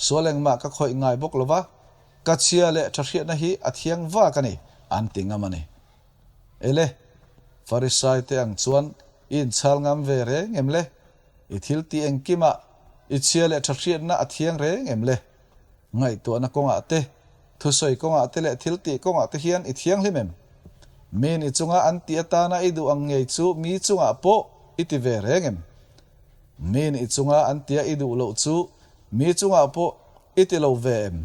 sual engmah ka khawih ngai bawk lo va, ka chhia leh tha hriatna hi a thiang vak a ni, an ti ngam a ni. Ele, Farisaite ang chuan i inchhal ngam ve reng em le? I thil tih engkimah i chhia leh tha hriatna a thiang reng em le? Ngaihtuahna kawngah te, thusawi kawngah te leh thil tih kawngah te hian i thianghlim em? Min i chunga an tih atana i duh ang ngei chu mi chungah pawh i ti ve reng em? Min i chunga an tia i duh loh chu mi chungah pawh i ti lo ve em?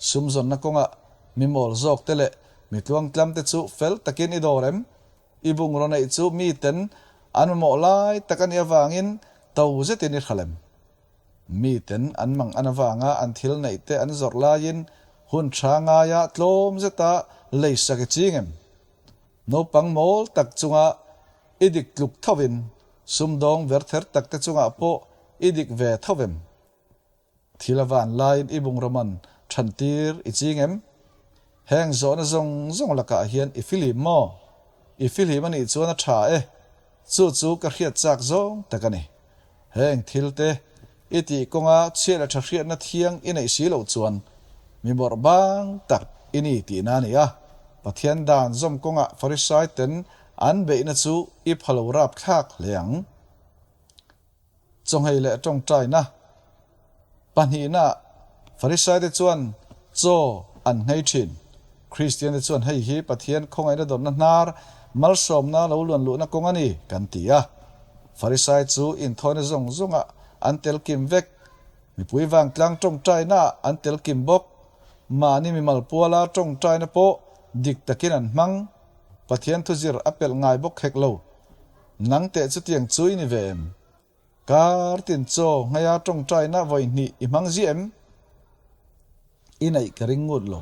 Sumzawnna kawngah mi mawl zawk te leh mi tluangtlam te chu fel takin i dawr em? I bungraw neih chu miten an mamawh lai tak a nih avangin to zetin i hral em? Miten an mang an avanga an thil neih te an zawrh laiin hun tha ngaia tlawm zeta lei sak i ching em? Naupang mawl tak chunga i dik tluk thovin sumdawng verther tak te chungah pawh i dik ve tho em? Thil a van laiin i bungraw man than tir i ching em? Heng zawhna zawng zawng lakah hian i fihlim maw? I fihlim a nih chuan a tha e, chu chu ka hriat chak zawng tak a ni. Heng thil te i tih kawnga chhiat leh tha hriatna thiang i neih si loh chuan mi bawrh bang tak i ni tihna a ni a. Pathian dan zawm kawngah Farisai ten an beihna chu i pha lo rapthlak hle ang. Chawnghei leh tawngtaina pahnihna Farisai te chuan Chaw an nghei thin. Kristiante chuan hei hi Pathian khawngaihna dawnna hnar, malsawmna lo luan luhna kawng a ni, kan ti a. Farisai chu inthawina zawng zawngah an tel kim vek. Mipui vangtlang tawngtainaah an tel kim bawk. Mahni mimal puala tawngtaina pawh dik takin an hmang. Pathian thuzir a pelh ngai bawk hek lo. Nang teh chutiang chu i ni ve em? Kar tin chaw ngaia tawngtaina vawi hnih i hmang ziah em? I neih ka ring ngut lo.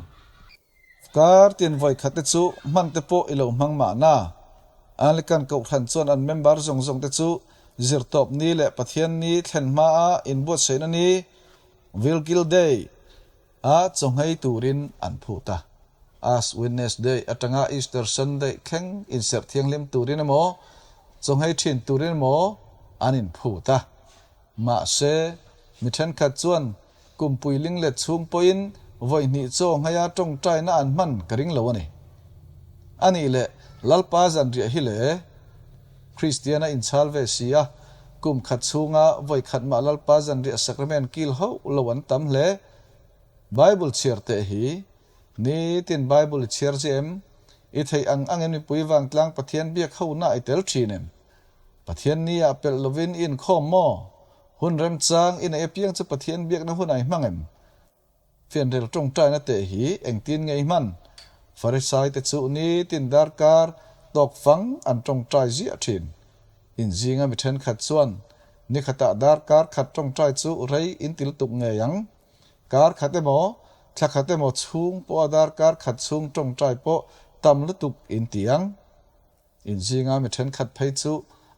Kar tin vawi khat te chu hman te pawh i lo hmang mahna. Anglican Kohhran chuan an member zawng zawng te chu Zirtawp ni leh Pathian ni thlen hmaa inbuatsaihna ni, Vilgil Day, a chawnghei turin an phut a. Ash Wednesday atanga Easter Sunday thleng inserh thianghlim turin emaw, chawnghei thin turin emaw an inphut a. Mahse, mi thenkhat chuan kumpui linglet chhung pawhin vawi hnih chaw nghaia tawngtaina an hman ka ring lo a ni. A nih leh Lalpa zanriah hi le? Kristian a inchhal ve si a, kum khat chhunga vawi khat mah Lalpa zanriah sacrament kil hauh lo an tam hle. Bible chhiar teh hi nitin Bible i chhiar che em? I theih ang angin mipui vangtlang Pathian biak hona i tel thin em? Pathian ni ah pelh lovin i inkhawm maw? Hun remchang i neih apiang chu Pathian biakna hun a i hmang em? Fianrel tawngtaina teh hi engtin nge i hman? Farisaite chu nitin darkar tawk fang an tawngtai ziah thin. Inzinga mi thenkhat chuan ni khatah darkar khat tawngtai chu rei intil tuk ngei ang. Kar khat emaw, thla khat emaw chhung pawha darkar khat chhung tawngtai pawh tam lutuk inti ang. Inzinga mi thenkhat phei chu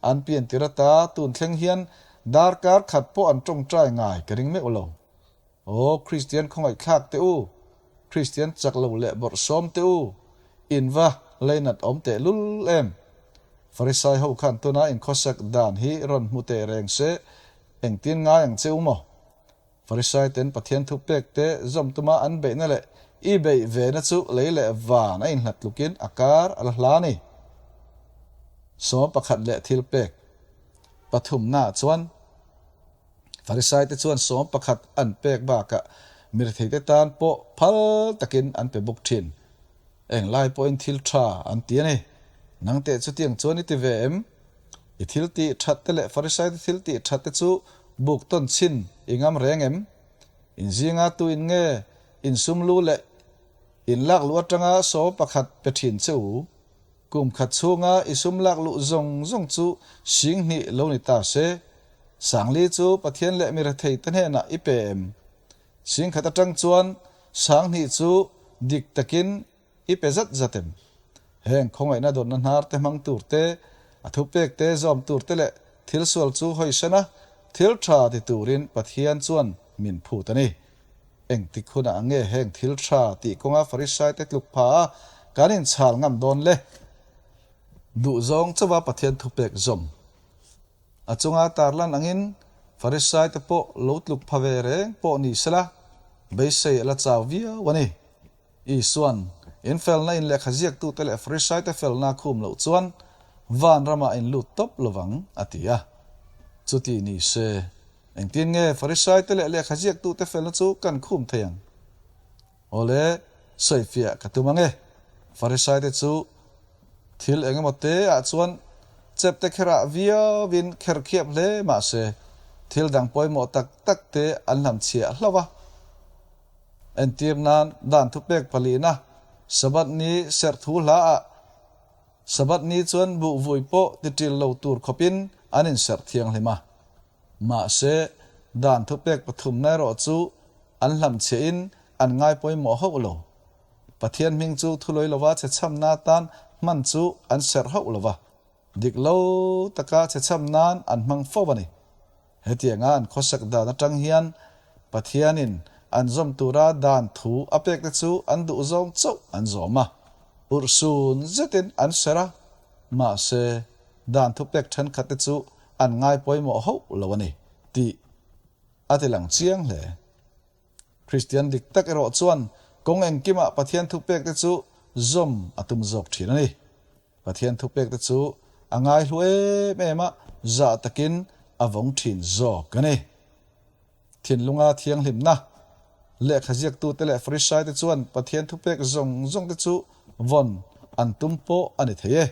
an pian tir ata tun thleng hian darkar khat pawh an tawngtai ngai ka ring meuh lo. Aw Kristian khawngaihthlak teh u, Kristian chak lo leh bawrhsawm teh u, in va leinat awm teh lul em? Farisai ho khan tuna inkhawsak dan hi rawn hmu teh reng se, engtin ngai ang che u maw? Farisai ten Pathian thu pek te zawm tuma an beihna leh i beih vena chu lei leh van a inhlat tlukin a kar a la hla a ni. 11 leh thil pek pathumnaah chuan Farisai te chuan 11 an pek bakah miretheite tan pawh phal takin an pe bawk thin. Englai pawhin thil tha an ti a ni. Nang teh chutiang chuan i ti ve em? I thil tih that te leh Farisaite thil tih that te chu buk tawn chhin i ngam reng em? In zinga tu in nge in sum lu leh in lak luh atanga 11 pe thin che u? Kum khat chhunga i sum lak luh zawng zawng chu 2000 lo ni ta se, 4000 chu Pathian leh mi rethei te hnenah i pe em? 10,000 atang chuan 2000 chu dik takin I pe zat zat em? Heng khawngaihna dawnna hnar te hmang tur te, a thupek te zawm tur te leh thil sual chu hawisan a, thil tha ti turin Pathian chuan min phut a ni. Engtik hunah nge heng thil tha tih kawnga Farisai te tluk pha a kan inchhal ngam dawn le? Duhzawng chauha Pathian thupek zawm A chunga tarlan angin Farisai te pawh lo tluk pha ve reng pawh ni sela, beisei a la chau viau a ni. Isua'n, In felna in lehkha ziaktute leh Farisaite felna khum loh chuan van ramah in lut tawp lovang, a ti a. Chuti ni se, engtin nge Farisaite leh lehkha ziaktute felna chu kan khum thei ang? Awle, sawifiah ka tum ang e. Farisaite chu thil eng emaw te ah chuan chep te kherah viauin kher khiap hle mah se, thil dang pawimawh tak tak te an hlamchhiah hlauh a. Entir nan dan thupek palina Sabbath ni serh thu hla ah Sabbath ni chuan buh vui pawh ti ṭil lo tur khawpin an inserh thianghlim a. Mahse, dan thupek pathumna erawh chu an hlamchhiahin an ngai pawimawh hauh lo. Pathian hming chu thulawi lova chhechhamna atan hman chu an serh hauh lo va. Dik lo taka chhechham nan an hmang fo a ni. Hetianga an khawsak dan atang hian Pathianin an zawm tura dan thu a pekte chu an duhzawng chauh an zawm a, urhsun zetin an serh a, mahse dan thupek thenkhatte chu an ngai pawimawh hauh lo a ni tih a ti lang chiang hle. Kristian dik tak erawh chuan kawng engkimah Pathian thupekte chu zawm a tum zawk thin a ni. Pathian thupek te chu a ngaihlu em em a, zah takin a vawng thin zawk a ni. Thinlunga thianghlimna. Lehkha ziaktute leh Farisaite chuan Pathian thupek zawng zawngte chu vawn an tum pawh a ni thei e.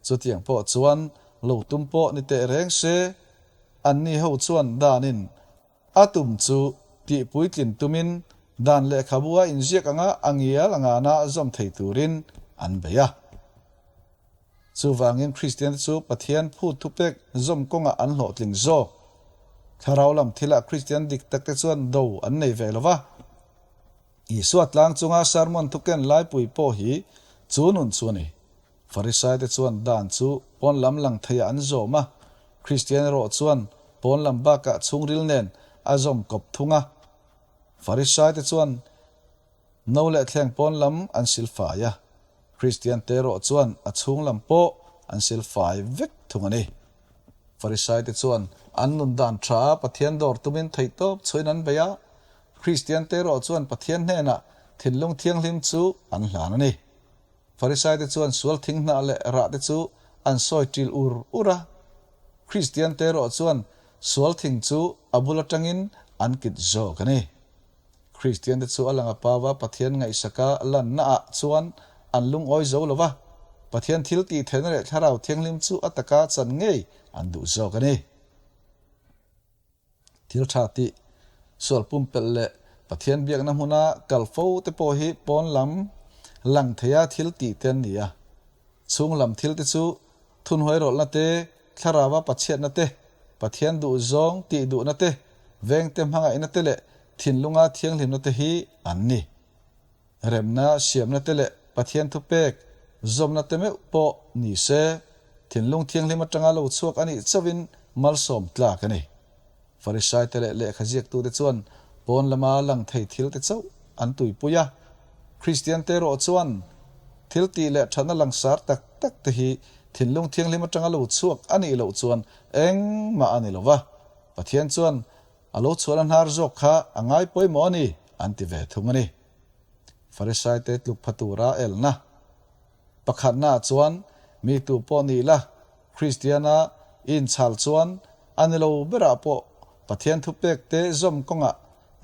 Chutiang pawh chuan lo tum pawh ni teh reng se, anni ho chuan danin a tum chu tih puitlin tumin dan lehkhabu a inziak anga a ngial a ngana zawm thei turin an bei a. Chuvangin Kristiante chu Pathian phut thupek zawm kawngah an hlawhtling zawk. Thlarau lam thilah Kristian dik takte chuan do an nei ve lo va. Isua tlang chunga sermon thuken laipui pawh hi chu nun chu a ni. Farisaite chuan dan chu pawn lam lang theiah an zawm a, Kristian erawh chuan pawn lam bakah chhungril nen a zawm kawp thung a. Farisaite chuan No leh thleng pawn lam an sil fai a, Kristian te erawh chuan a chhung lam pawh an sil fai vek thung a ni. Farisaite chuan an nun dan tha a Pathian dawr tumin theihtawp chhuain an bei a, Kristian te erawh chuan Pathian hnenah thinlung thianghlim chu an hlan a ni. Farisaite chuan sual thing hnah leh rah te chu an sawi ṭil ur ur a, Kristian te erawh chuan sual thing chu a bul aṭangin an kit zawk a ni. Kristiante chu a lang a pava Pathian ngaihsaka lannaah chuan an lungawi zo lo va, Pathian thil tih theihna leh Thlarau Thianghlim chu a taka chan ngei an duh zawk a ni. Thil tha tih, sual pumpelh leh Pathian biakna hmuna kal fo te pawh hi pawn lam lang theia thil tih te an ni a. Chhung lam thil te chu thunhuai rawlhna te, thlarauva pachhiatna te, Pathian duh zawng tih duhna te, vengte hmangaihna te leh thinlunga thianghlimna te hi an ni. Remna siamna te leh Pathian thupek zawmna te meuh pawh ni se, thinlung thianghlim atanga lo chhuak a nih chauhin malsawm tlak a ni. Farisaite leh lehkha ziaktute chuan pawn lama lang thei thil te chauh an tuipui a. Kristiante erawh chuan thil tih leh thatna langsar tak tak te hi thinlung thianghlim atanga lo chhuak a nih loh chuan engmah a ni lo va, Pathian chuan a lo chhuahna hnar zawk kha a ngai pawimawh a ni an ti ve thung a ni. Farisaite tluk pha tura elna Pakhatnaah chuan mi tu pawh ni la, Kristiana i inchhal chuan a ni lo berah pawh Pathian thupekte zawm kawngah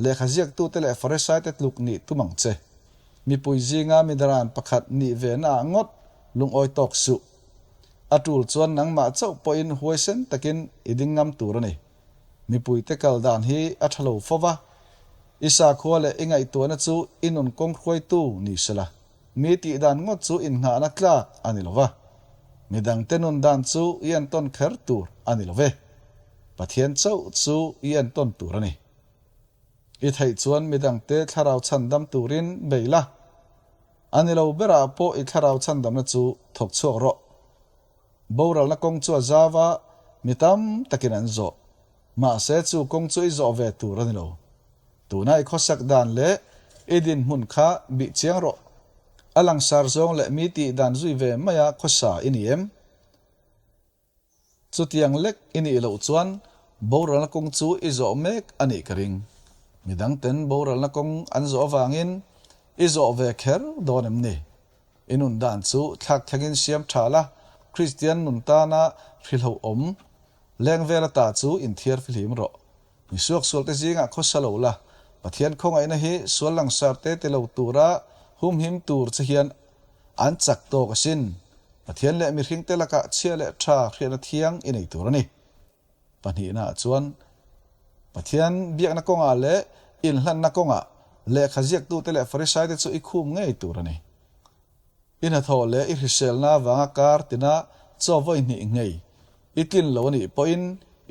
lehkha ziaktute leh Farisaite tluk nih tum ang che. Mipui zinga midaran pakhat nih ve naah ngawt lungawi tawk suh. A tul chuan nangmah chauh pawhin huaisen takin i ding ngam tur a ni. Mipuite kal dan hi a tha lo fo va, i sakhua leh i ngaihtuahna chu i nun kawng hruaitu ni sela. Mi tih dan ngawt chu innghahna tlak a ni lo va, mi dangte nun dan chu i entawn kher tur a ni lo ve. Pathian chauh chu i entawn tur a ni. I theih chuan mi dangte thlarau chhandam turin bei la, a ni lo berah pawh i thlarau chhandamna chu thawk chhuak rawh. Boralna kawng chu a zau a, mi tam takin an zawh. Mahse chu kawng chu i zawh ve tur a ni lo. Tuna i khawsak dan leh i dinhmun kha bih chiang rawh. A langsar zawng leh mi tih dan zui ve maia khawsa i ni em? Chutiang lek i nih loh chuan boralna kawng chu i zawh mek a nih ka ring. Midangten boralna kawng an zawh avangin i zawh ve kher dawn em ni? I nun dan chu thlak thlengin siam tha la, Kristian nun tana hrilhoawm leng vel ata chu inthiar fihlim rawh. Mi suaksualte zingah khawsa lo la, Pathian khawngaihna hi sual langsar te ti lo tura humhim tur che hian an chak tawk asin. Pathian leh mihringte lakah chhia leh tha hriatna thiang i nei tur a ni. Pahnihnaah chuan Pathian biakna kawngah leh inhlanna kawngah lehkha ziaktute leh Farisaite chu i khum ngei tur a ni. I hnathawh leh i hriselna avanga kar tina chaw vawi hnih ngei i tlin lo a nih pawhin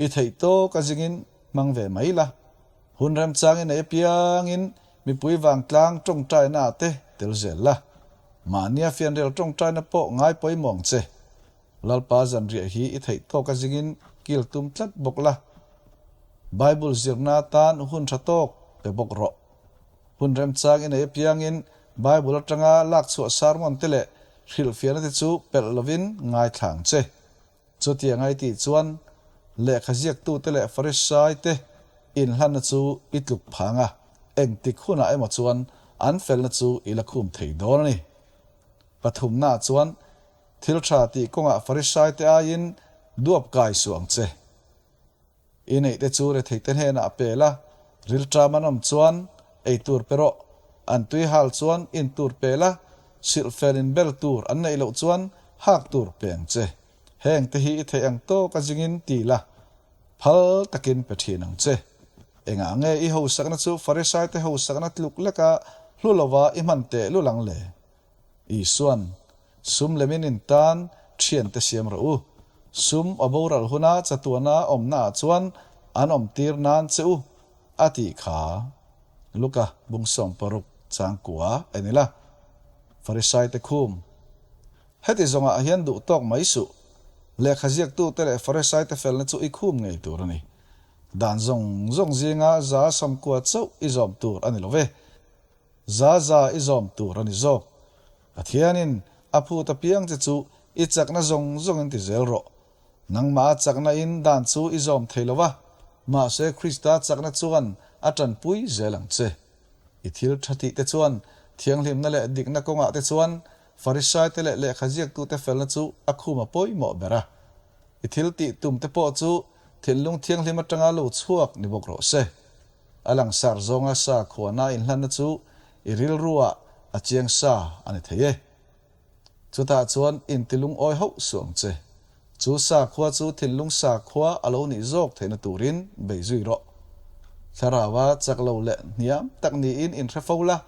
i theih tawk a zingin hmang ve mai la. Hun remchang i nei apiangin mipui vangtlang tawngtaina ah te tel zel la. Mahnia fianrial tawngtaina pawh ngai pawimawh ang che. Lalpa zanriah hi i theih tawk a zingin kil tum tlat bawk la. Bible zirna atan hun tha tawk pe bawk rawh. Hun remchang i nei apiangin Bible atanga lakchhuah sermon te leh hrilhfiahna te chu pelh lovin ngaithla ang che. Chutiang a i tih chuan lehkha ziaktute leh Farisai te inhlanna chu i tluk phang a, engtik hunah emaw chuan an felna chu i la khum thei dawn a ni. Pathumnaah chuan thil tha tih kawngah Farisai te aiin duap kai suh ang che. I neihte chu retheite hnenah a pel a, rilṭam an awm chuan ei tur pe rawh. An tui hal chuan in tur pe la, silhfen in bel tur an neih loh chuan hak tur pe ang che. Heng te hi i theih ang tawk a zingin ti la, phal takin pe thin ang che. Engah nge i hosakna chu Farisaite hosakna tluk leka hlu lova i hman teh lul ang le? Isuan, Sum lemin in tan thiante siam rawh u. Sum a boral huna chatuana awmnaah chuan an awmtir nan che u, a tih kha. Luka bung 60 changkua en ila. Farisaite khum. Heti zawngah hian duh tawk mai suh. Lehkha ziaktute leh Farisaite felna chu i khum ngei tur a ni. Dan zawng zawng zinga 190 chauh i zawm tur a ni lo ve. 100 i zawm tur a ni zawk. Pathianin a phut apiang che chu i chakna zawng zawngin ti zel rawh. Nangmah a chakna in dan chu i zawm thei lo va, mahse Krista chakna chuan a tanpui zel ang che. I thil tha tih te chuan thianghlimna leh dikna kawngah te chuan Farisaite leh lehkha ziaktute felna chu a khum a pawimawh ber a. I thil tih tum te pawh chu thinlung thianghlim atanga lo chhuak ni bawk rawh se. A langsar zawnga sa khuana inhlanna chu i rilruah a chiang sa a ni thei e. Chutah chuan intilung awi hauh suh ang che. Chu sakhua chu thinlung sakhua a lo nih zawk theihna turin bei zui rawh. Thlaraua chak lo leh hniam tak niin inhre fo la,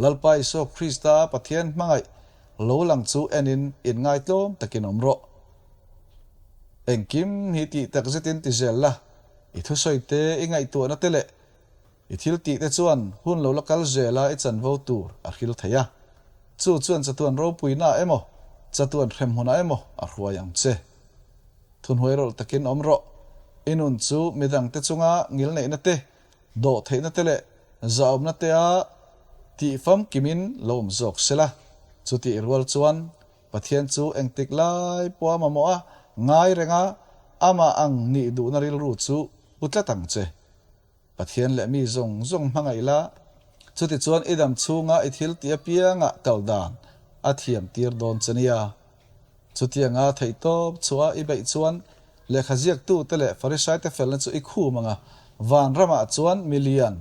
Lalpa Isua Krista Pathian hmangaih lo lang chu enin inngaitlawm takin awm rawh. Engkim hi tih tak zetin ti zel la, i thusawi te, i ngaihtuahna te leh I thil tih te chuan hun lo la kal zel a i chanvo tur a hril thei a. Chu chuan chatuan ropuina ah emaw, chatuan hremhmun ah emaw a hruai ang che. Thunhuai rawlh takin awm rawh. I nun chu midang te chunga ngilneihna te, dawh theihna te leh zahawmna te a tih famkimin lo awm zawk sela. Chutih rual chuan Pathian chu engtik lai pawh a mamawh a, ngai renga amah ang nih duhna rilru chu pu tlat ang che. Pathian leh mi zawng zawng hmangaih la, chutichuan i dam chhunga i thil tih apiangah kal dan a thiam tir dawn che nia. Chutianga theihtawp chhuah i beih chuan lehkha ziaktute leh Farisaite felna chu i khum anga van ramah chuan milian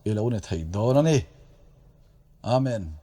i lo ni thei dawn a ni. Amen.